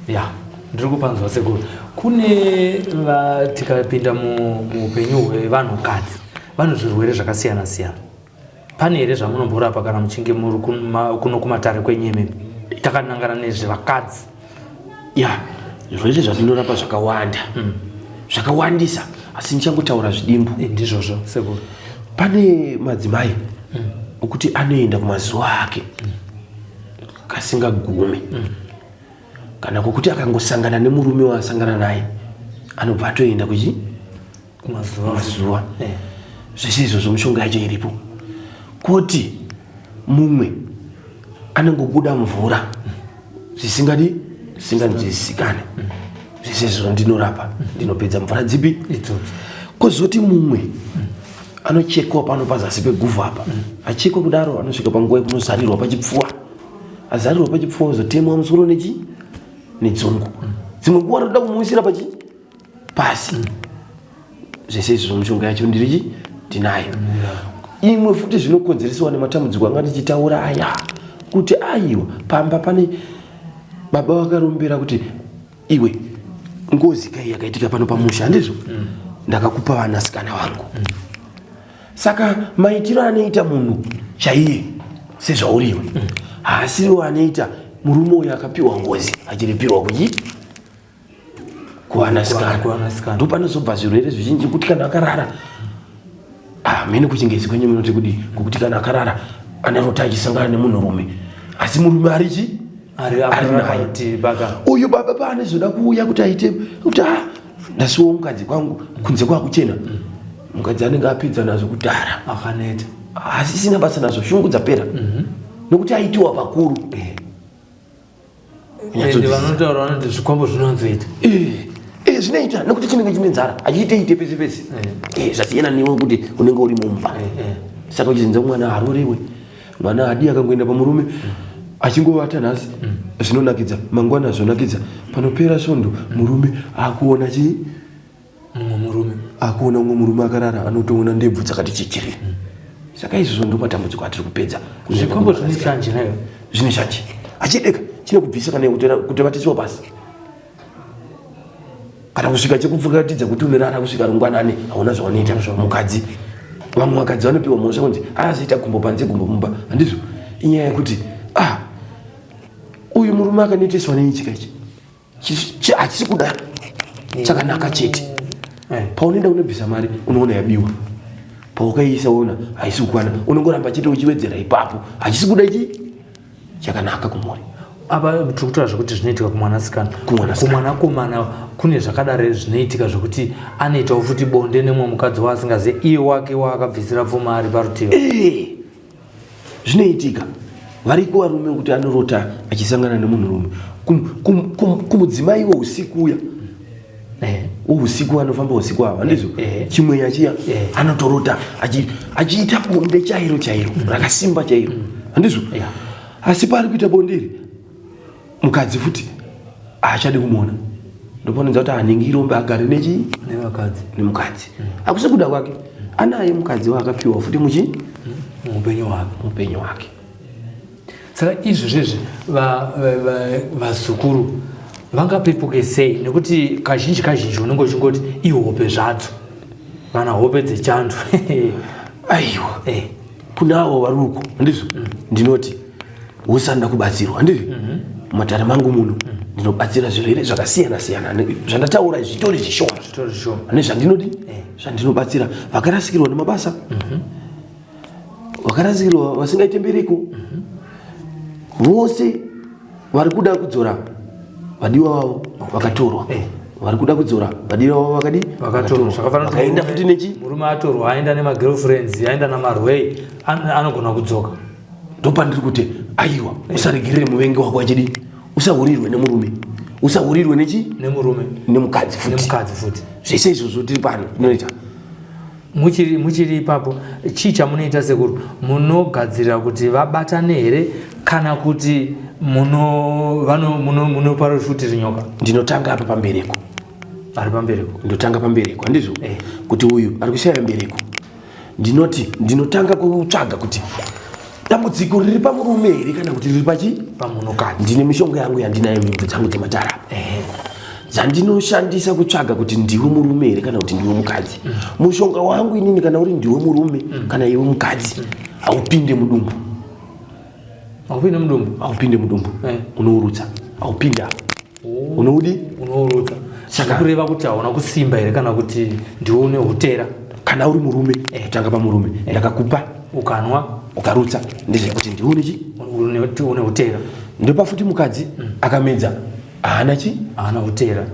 Ya, ndiri kupanzwa sekuru. Kune tikapinda muupenyu hwevanhukadzi, vane zvirwere zvakasiyana siyana, pane here zvamunomborapa kana muchinge muri kuno kumatare kwenyu imimi, takanangana nezvevakadzi? Ya, zvirwere zvatinorapa zvakawanda, zvakawandisa, asi ndichangotaura zvidimbu. Eh, ndizvozvo sekuru. Pane madzimai okuti anoenda kumazuva ake kasingagume, kana kwokuti akangosangana nemurume waasangana naye anobva atoenda kuchi kumazuva. Mazuva. Zvese izvozvo mishonga yacho iripo. Koti mumwe Anongobuda mvura zvisingadi zvisinganzwisikane. Zvese izvozvo ndinorapa, ndinopedza mvura dzipi idzodzo. Kozoti mumwe anochekwa pano pazasi peguvhu apa, achekwa kudaro anosvika panguva yekunozarirwa pachipfuwa, azarirwa pachipfuwa ozotemwa musoro nechi nedzungu. Dzimwe nguva toda kumuwisira pachi pasi. Zvese izvozvo mishonga yacho ndirichi ndinayo. Imwe futi zvinokonzereswa nematambudziko anga tichitaura aya, kuti aiwa pamba pane baba vakarombera kuti iwe ngozi kai yakaitika pano pamusha, handizvo? Ndakakupa vanasikana vangu. Saka maitiro anoita munhu chaiye sezvauriwe haasiriwo anoita murume uyo akapiwa ngozi achiripirwa kuchi kuvanasikana. Kuvanasikana. Ndopanozobva zvirwere zvizhinji, kuti kana akarara, ah, mene kuchingezi kwenyu munoti kudii, kokuti kana akarara anorota achisangana nemunhurume, asi murume arichi ari ari naye. Parutivi paka Uyu baba paanozoda kuuya kuti aite kuti ah, ndasiwo mukadzi kwangu kunze kwakuchena, mukadzi anenge apedza nazvo kudhara, akaneta, asisina basa nazvo, shungu dzapera, nokuti aitiwa pakuru. Ende vanotaura vanoti zvikwambo zvinonzoita. Zvinoita nekuti chinenge chine nzara, achiite pese pese. Zvasiyana newe kuti unenge uri mumba. Saka uchizinza mwana harorewe, mwana hadi akangoenda pamurume achingovata nhasi zvinonakidza, mangwana zvonakidza, panopera svondo murume akuona chii? Mumwe murume. Akuona mumwe murume akarara, anotoona ndebvu dzakati chichiri. Saka izvozvo ndo matambudziko atiri kupedza. Zvikwambo zvine shanje nayo. Zvine shanje, achideka chinokubvisa kana kuti vatisiwa pasi kana kusvika chekupfukatidza kuti unorara kusvika rungwanani, hauna zvaunoita. Mukadzi, vamwe vakadzi vanopiwa mhosva kunzi azoita gumbo panze gumbo mumba, handizvo? Inyaya yekuti ah, uyu murume akaneteswa neichi kaichi, hachisi kuda chakanaka chete. Paunoenda unobvisa mari unoona yabiwa, paukaisa ona haisi kukwana, unongoramba chete uchiwedzera ipapo, hachisi kuda ichi chakanaka kumhuri. Apa tiri kutaura zvekuti zvinoitika kumwanasikana. Kumwanasikana. Kumwanakomana kune zvakadaro zvinoitika zvekuti anoitawo futi bonde nemumwe mukadzi waasingazive, iye wake waakabvisira pfuma ari parutivi? Zvinoitika, variko varume kuti anorota achisangana nemunhurume kumudzimai weusiku uya wousiku, anofamba usiku ava, handizvo? Chimweya chiya anotorota achiita bonde chairo chairo rakasimba chairo, handizvo? Asi paari kuita bonde iri, mukadzi futi haachadi kumuona, ndopanonza kuti anenge irombe agare nechi nevakadzi. Nemukadzi hakusi kuda kwake, anaye mukadzi waakapiwa futi muchi muupenyu hwake. Muupenyu hwake. Saka izvozvezvi vazukuru vangapepuke sei? Nekuti kazhinji kazhinji unenge uchingoti ihope zvadzo, kana hope dzechando. Aiwa, kunavo vari uko, handizvo? Ndinoti usanda kubatsirwa, handizvo? Mumatare mangu muno ndinobatsira zvirwere zvakasiyana siyana. Zvandataura zvitori zvishoma. Zvitori zvishoma. Nezvandinodi zvandinobatsira, vakarasikirwa nemabasa, vakarasikirwa, vasingaite mbereko, vose vari kuda kudzora vadiwa vavo vakatorwa, vari kuda kudzora vadiwa vavo vakadi vakatorwa. Zvakafanana kuti vakaenda futi nechi murume atorwa, aenda nemagirlfriends, aenda namarwei, anogona kudzoka. Ndopandiri kuti aiwa, usaregerere muvengi wako achidi, usahurirwe nemurume, usahurirwe nechi nemurume. Nemukadzi futi. Nemukadzi futi. Zvese izvozvo tiri pano tinoita. Muchiri ipapo, chii chamunoita sekuru? Munogadzirira kuti vabatane here, kana kuti muno futi rinyoka? Ndinotanga apa pambereko. Ari pambereko. Ndotanga pambereko, handizvo? Kuti uyu ari kushaya mbereko, ndinoti ndinotanga kutsvaga kuti dambudziko riri pamurume here kana kuti riri pachi pamunhukadzi. Ndine mishonga yangu yandinayo, mibvu dzangu dzematara dzandinoshandisa kutsvaga kuti ndiwe murume here kana kuti ndiwe mukadzi. Mushonga wangu inini, kana uri ndiwe murume kana iwe mukadzi, haupinde mudumbu. Haupinde mudumbu. Haupinde mudumbu. Unourutsa, haupinde apa. Unoudi? Unourutsa. Kureva kuti hauna kusimba here, kana kuti ndiwe une utera? Kana uri murume, tanga pamurume, ndakakupa ukanwa, ukarutsa, ndezvekuti ndiwe une chi une utera. Ndopa futi mukadzi akamedza, haana chi haana utera.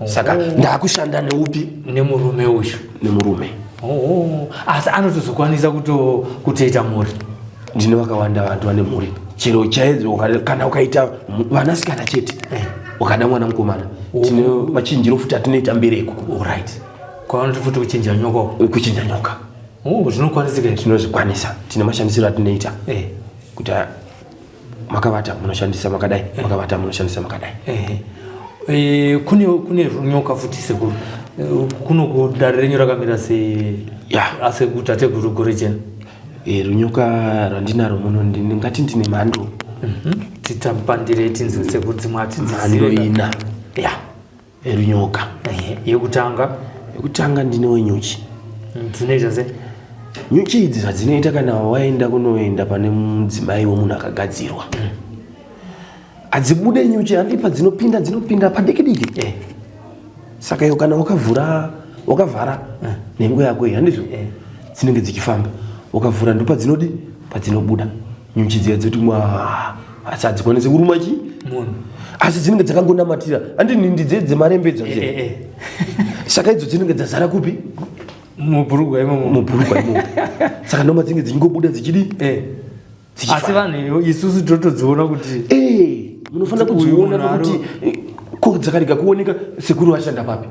Saka ndakushanda neupi? Nemurume uyu. Nemurume. Oh, asi anotozokwanisa kutoita mhuri? Ndine vakawanda vanhu vane mhuri. Chero chaidzo kana ukaita vanasikana chete, ukada mwana mukomana, tine machinjiro futi atinoita mbereko. Alright, kwavanoti futi kuchinja nyoka? Kuchinja nyoka. Oh, zvinokwanisika izvi? Tinozvikwanisa, tine mashandisiro atinoita kuti makavata munoshandisa makadai, makavata munoshandisa makadai. Kune nyoka futi, sekuru. Kuno kudare renyu rakamira sei? Asi tateguru Gorejena. Runyoka rwandinaro muno, ndingati ndine mhando. Titapandire tinzwe, sekuru, dzimwe hatidzizive. Mhando ina erunyoka. Yekutanga? Yekutanga ndine wenyuchi. Dzinoita sei? Nyuchi idzi zvadzinoita, kana waenda kunoenda pane mudzimai wemunhu akagadzirwa, hadzibude nyuchi, handi padzinopinda, dzinopinda padiki diki. Saka iyo kana wakavhura, wakavhara nhengo yako iyi, handizvo? Dzinenge dzichifamba. Ukavhura, ndopadzinodi padzinobuda nyuchi dziya, dzoti mwa, asi hadzikwanisi kuruma chi munhu. Asi dzinenge dzakangonamatira, handi nhindi dze dzemarembedzo dze. Saka idzo dzinenge dzazara kupi? Mubhurugwa imomo. Mubhurugwa imomo. Saka ndoma dzinenge dzichingobuda dzichidi dzichifamba. Asi vanhu isusu totodziona kuti Munofanira uyu kudziona munhu nokuti ko dzakarega kuoneka, sekuru vashanda papi?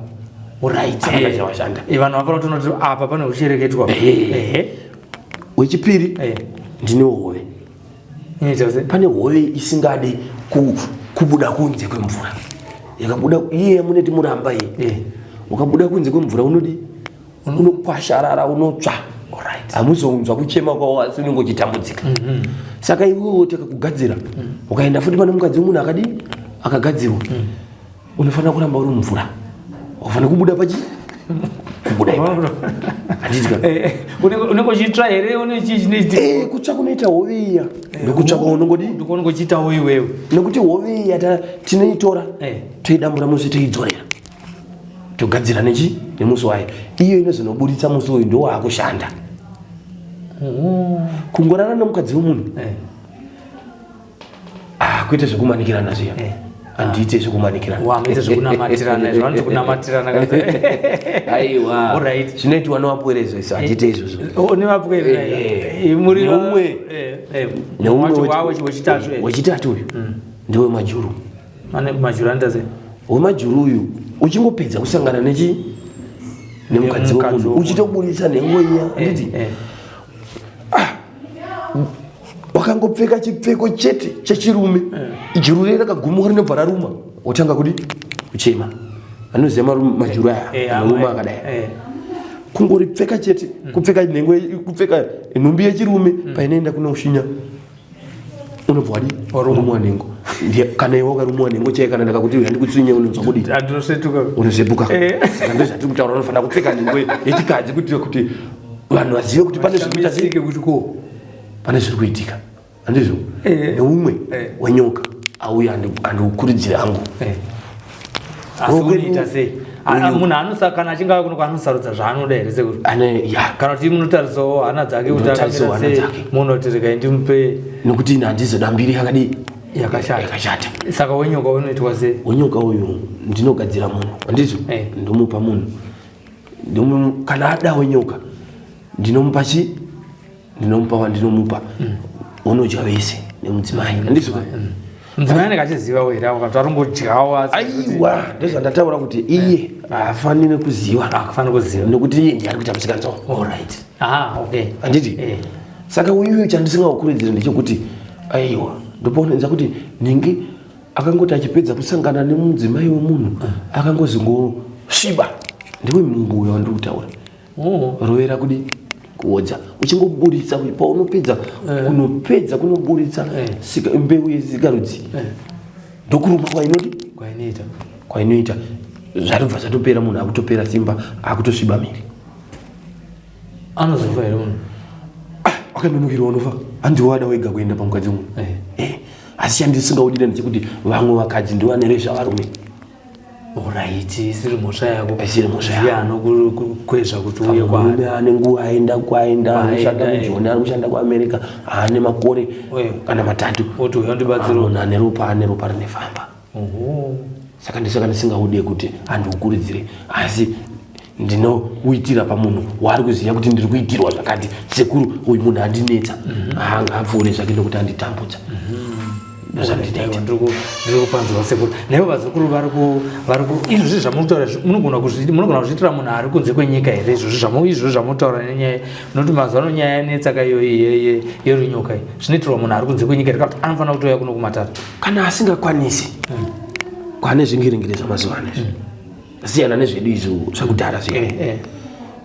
Saka chawashanda. Vanhu vafana kutoona kuti apa pane ushereketwa. Wechipiri, ndine hove. Inoita sei? Pane hove isingade kubuda kunze kwemvura. Yakabuda iye muneti muramba iyi, ukabuda kunze kwemvura unodi unokwasharara, unotsva. Hamuzonzwa kuchema kwawo, asi unenge uchitambudzika. Saka iwewo takakugadzira, ukaenda futi pane mukadzi wemunhu akadii, akagadzirwa, unofanira kuramba uri mumvura, ufanira kubuda pachi kubuda ipapo, handiti ka? Unenge uchitsva here? Une chii chinoitika? Kutsva kunoita hove iya ndokutsva kwaunongodi Ndikuonenge uchiitawo iwewe. Nekuti hove iya tinoitora, toidambura musi, toidzorera, togadzira nechi nemusi wayo. Iyo inozonoburitsa musi uyu ndowaakushanda. Kungorara nemukadzi wemunhu, ah, kuite zvekumanikirana zviya, handiite zvekumanikirana. Wamuite zvekunamatirana, izvo vanoti kunamatirana. Aiwa. Zvinoitwa nevapwere izvo, handiite izvozvo. Oh, nevapwere. Muri Neumwe. Neumwe wacho wechitatu. Wechitatu uyu ndewe majuru. Ane majuru anoita sei? Wemajuru uyu, uchingopedza kusangana nechi nemukadzi Nemukadzi wemunhu, wemunhu. uchitoburitsa nhengo iya, handiti? Wakangopfeka chipfeko chete chechirume, juru riya rakagumuka rinobva raruma, wotanga kudi kuchema. Anoziva majuru aya anoruma akadai. Kungoripfeka chete, kupfeka nhengo kupfeka nhumbi yechirume, painoenda kunoshinya unobva wadi warumwa nhengo. Kana iwe wakarumwa nhengo chaiyo, kana ndakakuti handikutsinye, unonzwa kudii? Andinosetuka. Unozepuka. Saka ndozvatiri kutaura, unofanira kupfeka nhengo yechikadzi kuitira kuti vanhu vazive kuti pane zviri kuita sei, Shamisike kuti ko pane zviri kuitika, handizvo? Neumwe wenyoka auya andikukurudzire hangu. Asi unoita sei? Munhu anosa kana achinge ava kuno, anosarudza zvaanoda here, sekuru? Ane ya. Kana kuti munotarisawo hana dzake kuti Ndinotarisawo akamira hana sei? dzake. Munoti regai ndimupe Nekuti ini handizoda mbiri yakadii? Yakashata. Yakashata. Saka wenyoka unoitwa sei? Wenyoka uyu ndinogadzira munhu, handizvo? Ndomupa munhu. Kana ada wenyoka, ndinomupa chi ndinomupa wandinomupa, unodya vese nemudzimai, handizvo? Mudzimai anenge achizivawo here ako, kana kuti arongodyawo asi? Aiwa, ndozvandataura kuti iye haafaniri kuziva. Akufanira kuziva. Nekuti iye ndiye ari kuita musikanzwa. Alright, aha, okay. Handiti? Saka uyuyu chandisingakukurudziri ndechekuti, aiwa, ndopaunenza kuti nhingi akangoti achipedza kusangana nemudzimai wemunhu, akangozongosviba, ndiwe mungu uyo wandiri kutaura. Rovera kudi kuodza, uchingoburitsa paunopedza kunopedza kunoburitsa mbeu yesikarudzi, ndokuruma kwainodi kwainoita. Kwainoita, zvatobva zvatopera, munhu akutopera simba, akutosviba miri. Anozofa here munhu? Wakanonokirwa unofa, handiwo wada wega kuenda pamukadzi wemunhu. Asi chandisingaudire ndechekuti vamwe vakadzi ndovanerezva varume. Alright, isiri mhosva yako. Isiri mhosva yako. Ndiye anokukwezva kuti uye kwaari. Murume ane nguva aenda kwaenda, ari Kwaenda, kushanda kuJoni, ari kushanda kuAmerica, aane makore kana 3. Oti uya undibatsire. Munhu ane ropa, ane ropa rinefamba. Saka ndisaka ndisingaude kuti andiukurudzire, asi ndinouitira pamunhu waari kuziva kuti ndiri kuitirwa zvakati. Sekuru, uyu munhu andinetsa, haangapfuure zvake nekuti anditambudza. Ndozvandinoita. Ndiri kupanzwa sekuru. Naivo vazukuru vari ku vari ku izvozvi zvamuri kutaura izvi, munogona kuzvi munogona kuzviitira munhu ari kunze kwenyika here izvozvi zvamu izvozvi zvamuri kutaura nenyaya nokuti mazuva ano nyaya yanetsa ka iyo yerunyoka iyi zvinoitirwa munhu ari kunze kwenyika here kana kuti anofanira kutouya kuno kumatare? Kana asingakwanisi kwane zvingiringiri zvamazuva ano izvi siyana nezvedu izvo zvakudhara zviya.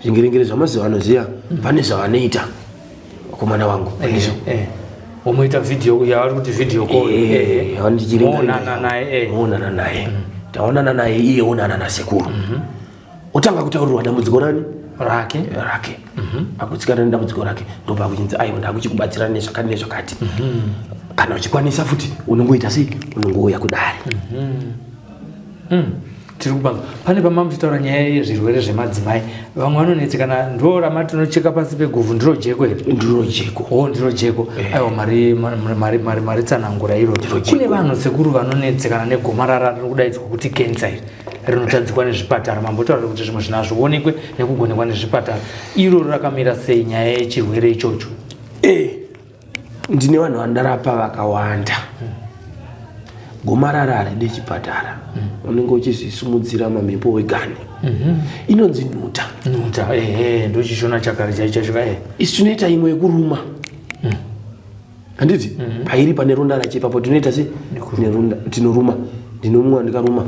Zvingiringiri zvamazuva ano zviya pane zvavanoita vakomana vangu panizvo. Womuita video yavari kuti video call. Moonana naye. Moonana naye. Taonana naye iye onana nasekuru. Otanga kutaurirwa dambudziko rani? Rake. Rake. Akutsikana nedambudziko rake ndopakuchinzi aiwa ndakuchikubatsira nezvakati nezvakati. Kana uchikwanisa futi unongoita sei? Unongouya kudare. Tiri kubanza pane pama muchitaura nyaya yezvirwere zvemadzimai, vamwe vanonetsekana ndo ramatinocheka pasi peguvhu ndiro jeko here? Ndiro jeko. Oh, ndiro jeko. Aiwa mari mari mari mari tsanangura iro. Kune vanhu sekuru vanonetsekana negomarara rinokudaidzwa kuti cancer iri rinotadzikwa nezvipatara. Mambotaura kuti zvimwe zvinhu hazvionekwe nekugonekwa nezvipatara. Iro rakamira sei nyaya yechirwere ichocho? Ndine vanhu vandarapa vakawanda. Gomarara haridi chipatara. Unenge uchizvisumudzira mamhepo wegani. Inonzi nhuta. Nhuta, ndochishona chakare chaicho chacho. Isu tinoita imwe yekuruma. Handiti? Pairi pane ronda racho ipapo tinoita sei? Neronda tinoruma. Ndinomwa ndikaruma.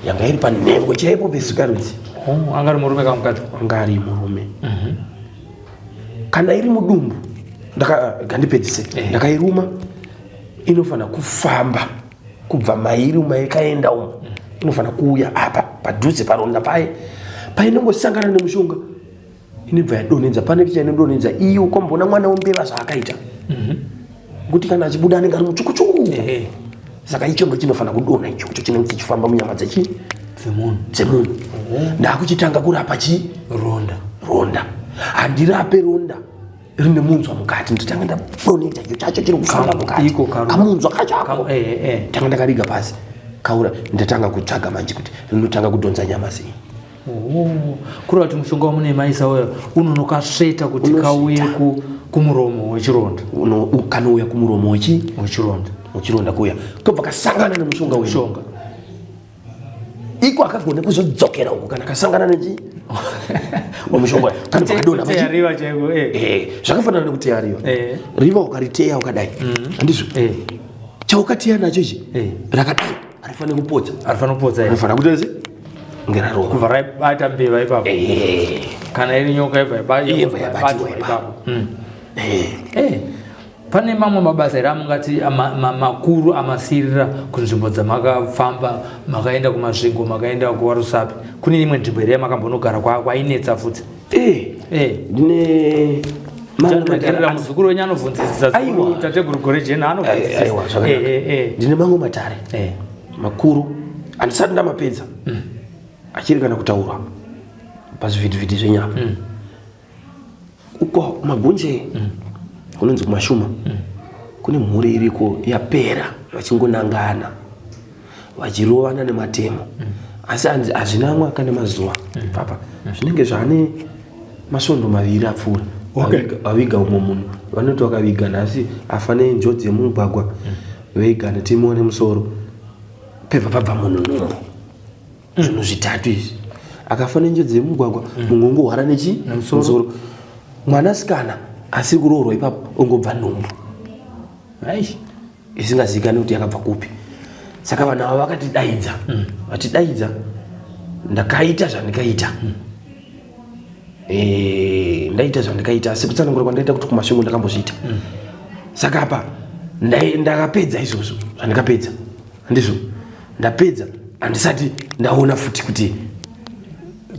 Yanga iri panhengo chaipo pesikarudzi. Oh, anga ari murume kana mukadzi? Anga ari murume. Kana iri mudumbu, ngandipedzise. Ndakairuma inofana kufamba kubva mairi maikaenda umu. Inofana kuuya apa padhuze paronda paye. Painongosangana nemushonga inobva yadonhedza, pane chainodonhedza iyo ukamboona mwana wembeva zvaakaita. Kuti kana achibuda anenge ari mutsvukutsvuku. Saka icho ndo chinofana kudonha ichocho chinenge chichifamba munyama dzechi dzemunhu. Dzemunhu. Ndakuchitanga kurapa chi ronda. Ronda. Handirape ronda rine munzwa mukati, ndotanga ndadonhedza icho chacho chiri kufamba mukati. Iko karu. Kamunzwa kacho ako. Tanga ndakariga pasi. Kaura ndatanga kutsvaga manje kuti rinotanga kudhonza nyama sei. Kureva kuti mushonga wamune maisa uyo unonokasveta kuti kauye kumuromo wechironda. Kanouya kumuromo wechironda. Wechironda kuuya. Kobva kasangana nemushonga uyu. Mushonga. Iko akagone kuzodzokera uko kana kasangana nechi mushonga kana pakadonha pachi. Riva chaiko. Zvakafanana nekuteya riva. Riva ukariteya ukadai. Handizvo? Chaukateya nacho ichi rakadai harifaniri kupotsa. Harifaniri kupotsa. Harifanira kuita sei? Ngerarova. Kubva raibata mbeva ipapo. Kana iri nyoka ibva yabatiwa ipapo. Pane mamwe mabasa here amungati makuru amasirira kunzvimbo dzamakafamba, makaenda kuMasvingo, makaenda kuWarusape, kune imwe nzvimbo here yamakambonogara kwainetsa futi? Ndine mamwe muzukuru wenyu anobvunzisisa, tateguru Gorejena anobvunzisisa. Aiwa, zvakanaka. Ndine mamwe matare makuru handisati ndamapedza, achiri kana kutaurwa pazvivhitivhiti zvenyama. Uko kuMagunje kunonzi kuMashuma kune mhuri iriko yapera vachingonangana vachirovana nematemo, asi hazvina mwaka nemazuva papa zvinenge zvane masvondo maviri apfuura. Vaviga umwe munhu, vanoti vakaviga nhasi afa nenjodzi yemumugwagwa, veiga netimo nemusoro pebva pabva munhu nhumbu. Zvinhu zvitatu izvi, akafa nenjodzi yemumugwagwa, munhu ongohwara nechi musoro, mwanasikana asiri kuroorwa ipapo ongobva nhumbu isingazivikanwi kuti yakabva kupi. Saka vanhu ava vakatidaidza, vatidaidza ndakaita zvandikaita. Ndaita zvandikaita sekutsanangura kwandaita kuti kuMasvingo ndakambozviita. Saka apa ndakapedza izvozvo zvandikapedza, handizvo ndapedza, handisati ndaona futi kuti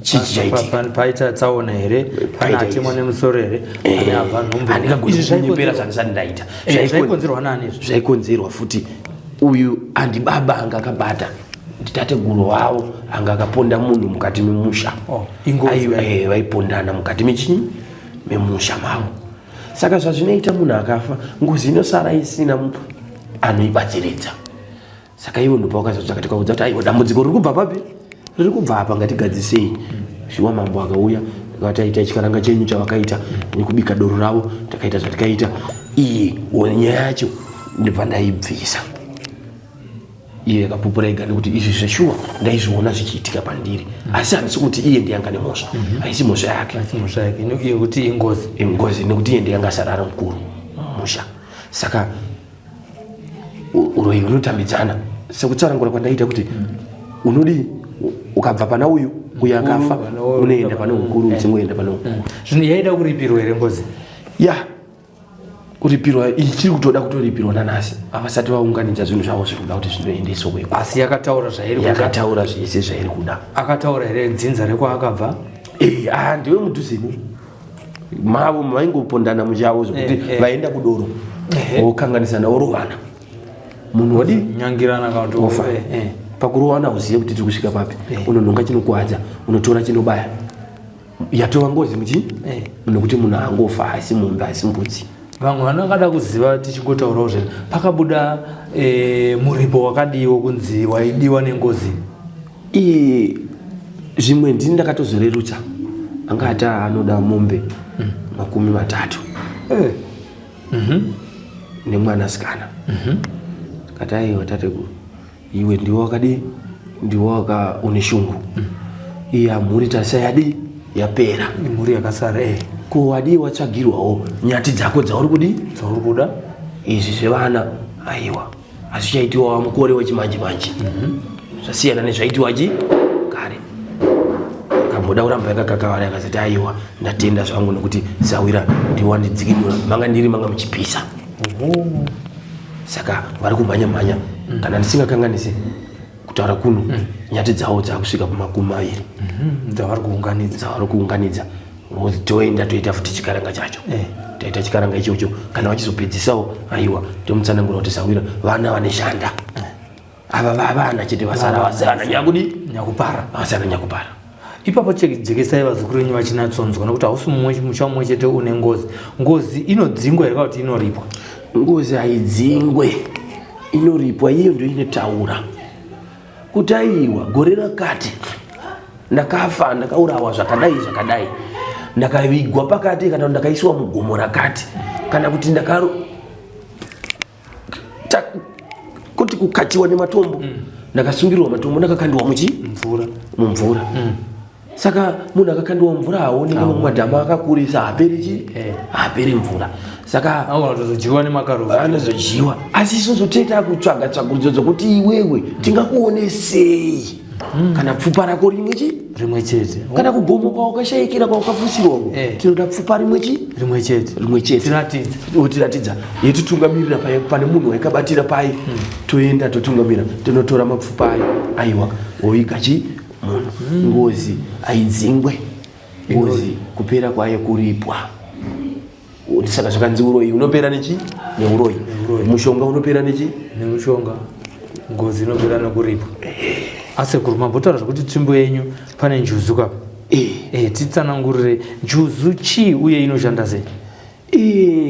chii chichaitika. Paita tsaona here, pane atemwa nemusoro here, pane abva nhumbu? Handingagoni kunyepera zvandisati ndaita. Zvaikonzerwa nani izvi? Zvaikonzerwa futi uyu andibaba anga akabata nditateguru wavo anga akaponda munhu mukati memusha. Ingozi. Vaipondana mukati mechii memusha mavo. Saka zvazvinoita munhu akafa ngozi inosara isina anoibatsiridza. Saka ivo ndopa vakazotsvaka tikaudza kuti aiwa dambudziko riri kubva papi, riri kubva apa, ngatigadzisei. Zviwa mambo akauya akati aita chikaranga chenyu chavakaita nekubika doro ravo, takaita zvatikaita. Iyi nyaya yacho ndibva ndaibvisa. Iye yakapupura ega nekuti izvi zveshuwa ndaizviona zvichiitika pandiri. Asi handisi kuti iye ndiye anga nemhosva. Haisi mhosva yake. Haisi mhosva yake yekuti ingozi. Ingozi nekuti iye ndiye anga asara ari mukuru mumusha. Saka uroyi hunotambidzana sekutsanangura kwandaita kuti unodii ukabva pana uyu uyu akafa unoenda pane ukuru uchingoenda pane ukuru. Zvino yaida kuripirwa here ngozi? Ya, kuripirwa ichiri kutoda kutoripirwa nanhasi. Havasati vaunganidza zvinhu zvavo zviri kuda kuti zvinoendeswa kweko. Asi yakataura zvairi kuda? Yakataura zvese zvairi kuda. Akataura here dzinza rekwaakabva? Eh, ah, ndiwe mudhuzemo mavo vaingopondana muchavo zvekuti vaenda kudoro vokanganisana vorovana munhu wadii nyangirana kana kuti ofa. Pakurovana uzive kuti tiri kusvika papi. Unonhonga chinokuwadza, unotora chinobaya, yatova ngozi muchi nekuti munhu angofa haisi mombe, haisi mbudzi. Vamwe vanongada kuziva tichingotaurawo zvedu, pakabuda muripo wakadiwo kunzi waidiwa nengozi? Iye zvimwe ndini ndakatozorerutsa, anga ati anoda mombe 30 nemwanasikana. Kati aiwa tateguru, iwe ndiwe wakadii, ndiwe waka une shungu. Iya mhuri tarisa yadii, yapera. Mhuri yakasara. Ko wadii watsvagirwawo nyati dzako dzauri kudii, dzauri kuda? Izvi zvevana aiwa hazvichaitiwa mukore wechimanje manje, zvasiyana nezvaitiwa chi kare. Kamboda kuramba yakakakavara, yakazoti aiwa ndatenda zvangu nekuti sawira ndiwandidzikinura, manga ndiri manga muchipisa. Saka vari kumhanya mhanya, kana ndisingakanganisi kutaura kuno, nyati dzavo dzakusvika pamakumi maviri. Dzavari kuunganidza. Dzavari kuunganidza, toenda toita futi chikaranga chacho. Taita chikaranga ichocho, kana vachizopedzisawo aiwa tomutsanangura kuti sawira vana vaneshanda ava vavana chete vasara vasana nyakudi nyakupara. Vasana nyakupara. Ipapo jekesai vazukuru venyu vachinatsonzwa, nekuti hausi musha mumwe chete une ngozi. Ngozi inodzingwa here kana kuti inoripwa? Ngozi haidzingwe, inoripwa. Iyo ndio inotaura kuti aiwa gore rakati ndakafa, ndakaurawa zvakadai zvakadai, ndakavigwa pakati, kana ndakaiswa mugomo rakati, kana kuti ndakaro kuti kukachiwa nematombo, ndakasungirirwa matombo, ndakakandiwa muchi mvura. Mumvura. Saka munhu akakandiwa mumvura haoneki, mumadhamu akakurisa haaperi chi haaperi mvura. Saka anogona kutozodyiwa nemakaruva. Anozodyiwa. Asi isusu toita kutsvaga tsvagurudzo dzokuti iwewe tingakuonesei kana pfupa rako rimwe chi rimwe chete, kana kugomo kwawakashayikira, kwawakafusirwa uko, tinoda pfupa rimwe chi rimwe chete. Rimwe chete. Tiratidze. Otiratidza, yetitungamirira paye pane munhu waikabatira pai, toenda totungamira tonotora mapfupa ayo, aiwa oiga chi munhu. Ngozi haidzingwe, ngozi kupera kwayo kuripwa. Saka zvakanzi uroyi unopera nechi neuroyi, mushonga unopera nechi nemushonga, ngozi inopera nekuripwa. Asekuru, mambotaura zvekuti tsvimbo yenyu pane njuzu kapa. Titsanangurire, njuzu chii uye inoshanda sei?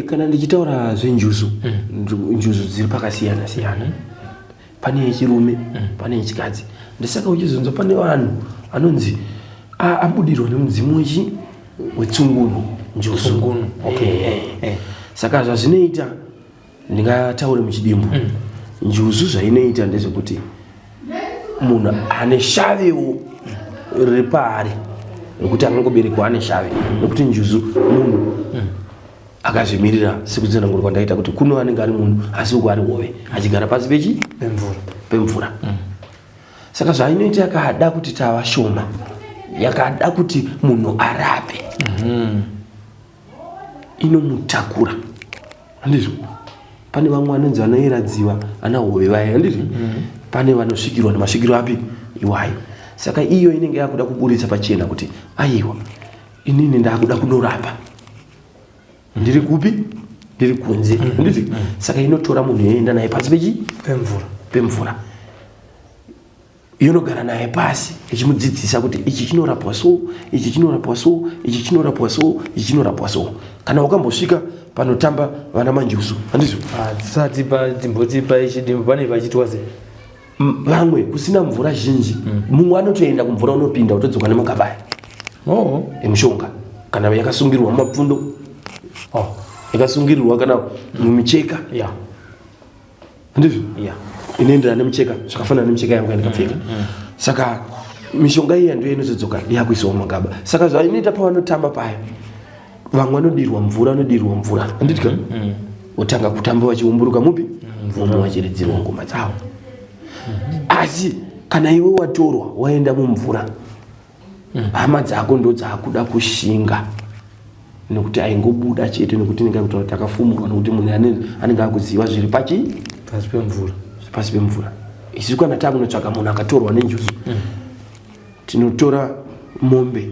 Kana ndichitaura zvenjuzu, njuzu dziri pakasiyana siyana. Pane yechirume, pane yechikadzi. Ndisaka uchizonzwa pane vanhu anonzi abudirwa nemudzimu wechi wetsungunu, njuzu. Tsungunu, okay. Saka zvazvinoita ndingataure muchidimbu. Njuzu zvainoita ndezvekuti munhu ane shavewo riri paari, nekuti angangoberekwa ane shave, nekuti njuzu munhu akazvimirira, sekutsanangura kwandaita kuti kuno anenge ari munhu asi uko ari hove achigara pasi pechi pemvura. Pemvura. Saka zvainoita, yakada kuti tava shoma, yakada kuti munhu arape, inomutakura, handizvo? Pane vamwe vanonzi vanoeradziwa ana hove vaya, handizvo? Pane vanosvikirwa nemasvikiro api iwayo. Saka iyo inenge yakuda kuburitsa pachena kuti aiwa inini ndakuda kunorapa, ndiri kupi? Ndiri kunze, handiti? Saka inotora munhu yoenda naye pasi pechi pemvura. Pemvura. Yonogara naye pasi ichimudzidzisa kuti ichi chinorapwa so, ichi chinorapwa so, ichi chinorapwa so, ichi chinorapwa so. Kana wakambosvika panotamba vana manjuzu, handizvo? Tisati timboti paichidimbu pane pachiitwa sei? Vamwe kusina mvura zhinji, mumwe anotoenda kumvura, unopinda utodzoka nemagaba emushonga, kana yakasungirwa mumapfundo, yakasungirirwa kana mumicheka, handizvo? Yeah. Inoenderana nemucheka, zvakafanana nemucheka yangu yandikapfeka. Saka mishonga iya ndiyo inozodzoka yakuiswa mumagaba. Saka zvainoita, pavanotamba paya, vamwe vanodirwa mvura, vanodirwa mvura, handiti ka? Votanga kutamba vachiumburuka mupi mvura, vachiridzirwa ngoma dzavo. Asi kana iwe watorwa waenda mumvura, hama dzako ndo dzakuda kushinga, nekuti aingobuda chete, nekuti inenge kutaura kuti akafumurwa, nekuti munhu anenge akuziva zviri pachi pasi pemvura. Pasi pemvura. Isu kana takunotsvaga munhu akatorwa nenjuzu, tinotora mombe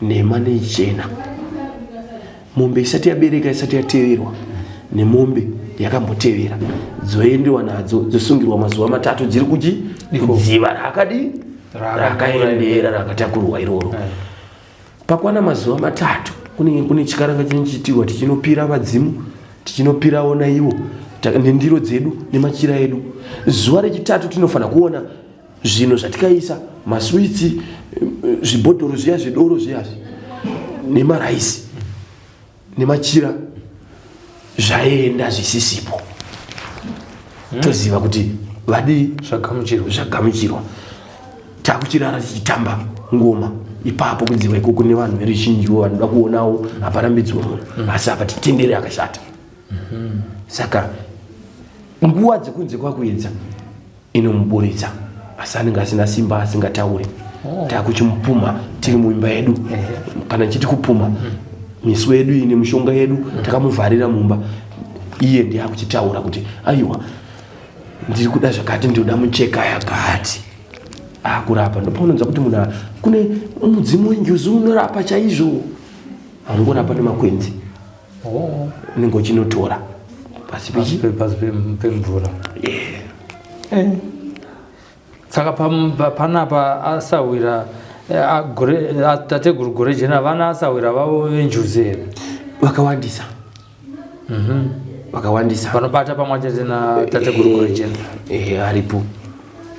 nhema neichena, mombe isati yabereka, isati yateverwa, nemombe yakambotevera, dzoendewa nadzo, dzosungirwa mazuva 3 dziri kuchi kudziva raakadii, rakaendera, rakatakurwa iroro. Pakwana mazuva 3, kune chikaranga chinochiitirwa, tichinopira vadzimu, tichinopirawo naivo nendiro dzedu nemachira edu. Zuva rechitatu tinofanira kuona zvinhu zvatikaisa, maswitsi, zvibhodhoro zviya zvedoro zviya nemaraisi nemachira, zvaenda zvisisipo. Toziva kuti vadii? Zvagamuchirwa. Zvagamuchirwa. Takuchirara tichitamba ngoma ipapo kudziva ikoko nevanhu veruzhinjiwo vanoda kuonawo. Haparambidzwe munhu, asi apa titendere akashata. Saka nguva dzekunze kwakuedza inomuburitsa, asi anenge asina simba, asingatauri. Takuchimupuma tiri muimba yedu. Kana chiti kupuma, miswe yedu ine mishonga yedu, takamuvharira mumba. Iye ndiye akuchitaura kuti, "Aiwa, ndiri kuda zvakati, ndinoda mucheka yakati." Akurapa. Ndopaunonzwa kuti munhu kune mudzimu wenjuzu unorapa chaizvo, haungorapa nemakwenzi. Unenge uchinotora pasi pechi Pasi pemvura. Saka panapa asahwira tateguru Gorejena, vana asahwira vavo venjuzi here? Vakawandisa, vakawandisa. Vanobata pamwe chete natateguru Gorejena? Eh, aripo,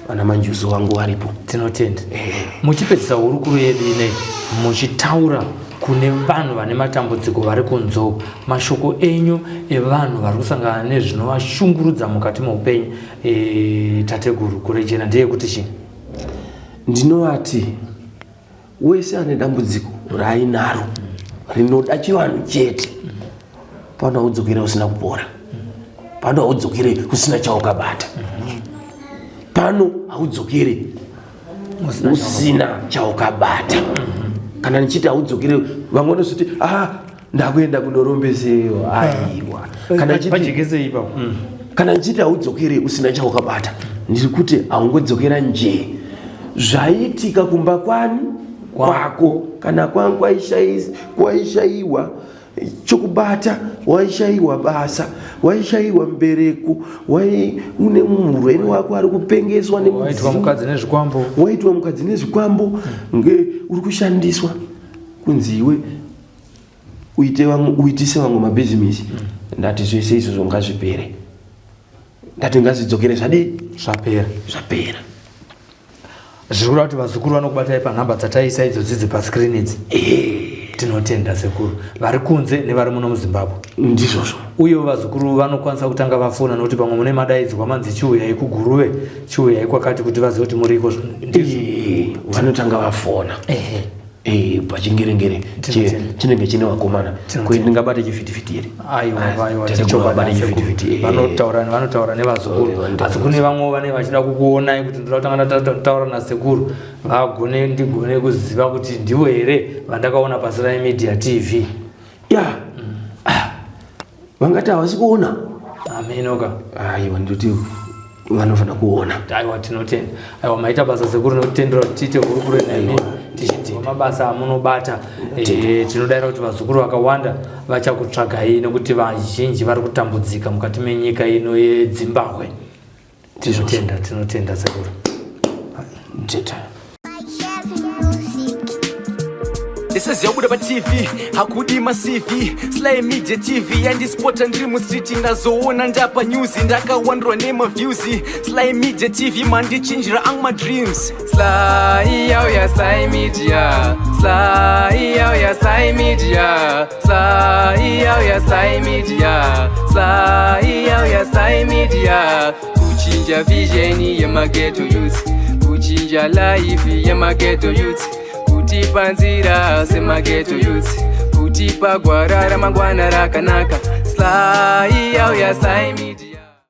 vana manjuzu vangu varipo. Tinotenda. Muchipedzisa hurukuro yedu inei, muchitaura kune vanhu vane matambudziko vari kunzo, mashoko enyu evanhu vari kusangana nezvinovashungurudza mukati meupenyu, tateguru Gorejena, ndeyekuti chii? Ndinovati wese ane dambudziko raainaro rinoda chivanhu chete, pano haudzokere usina kupora, pano haudzokere usina chaukabata, pano haudzokere usina chaukabata. Kana ndichiti haudzokere, vamwe vanozoti, "Ah, ndakuenda kunyorombeseyo." Aiwa, kana ndichiti Pajekesei ipapo. Kana ndichiti haudzokere usina chaukabata, ndiri kuti haungodzokera njee. Zvaiitika kumba kwani kwako kana kwangu, kwaishayiwa chokubata, waishayiwa basa, waishayiwa mbereko, wai une murwere wako ari kupengeswa Waitwa nemudzimu, mukadzi nezvikwambo. Waitwa mukadzi nezvikwambo, nge uri kushandiswa kunzi iwe uite vamwe, uitise vamwe mabhizimisi. Ndati zvese izvozvo ngazvipere, ndati ngazvidzokere zvadii? Zvapera. Zvapera. Zviri kureva kuti vazukuru vanokubatai panhamba dzataisa idzodzi dzi pascreen idzi. Tinotenda, sekuru, vari kunze nevari muno muZimbabwe. Ndizvozvo. Uye vazukuru vanokwanisa kutanga vafona, nokuti pamwe mune madaidzwa manzi chiuyai kuGuruve, chiuyai kwakati, kuti vazive kuti muriko. Ndizvo? Vanotanga vafona. Pachingerengere Tinotenda. chinenge chine vakomana. Tinotenda. Ko ndingabate chifitifiti here? Aiwa, aiwa. Tateguru vabate chifitifiti. Vanotaura nevazukuru. Vanotaura. Asi kune vamwewo vanenge vachida kukuonai kuti ndoda kutanga ndataura nasekuru, vagone ndigone kuziva kuti ndivo here vandakaona paSly Media TV. Ya. Ah, vangati havasi kuona. Amenoka. Aiwa, ndoti vanofanira kuona. Aiwa, tinotenda. Aiwa, maita basa, sekuru, nekutendera kuti tiite hurukuro nemi tichinzwa mabasa amunobata. Tinodaira kuti vazukuru vakawanda vachakutsvagai, nekuti vazhinji vari kutambudzika mukati menyika ino yeDzimbahwe. Tinotenda, tinotenda, sekuru. Teta. Ndisaziva paTV hakudi maCV. Sly Media TV yandispota ndiri mustreet, ndazoona ndapa news, ndakawandurwa nemaviews. Sly Media TV mandichinjira ang madreams. Sly yauya, Sly Media. Sly yauya, Sly Media. Sly yauya, Sly Media. Sly yauya, Sly Media. Kuchinja vision yemaghetto youth, kuchinja life yemaghetto youth, kutipa nzira semaghetto youth, kutipa gwara ramangwana rakanaka. Sly yauya, Sly Media.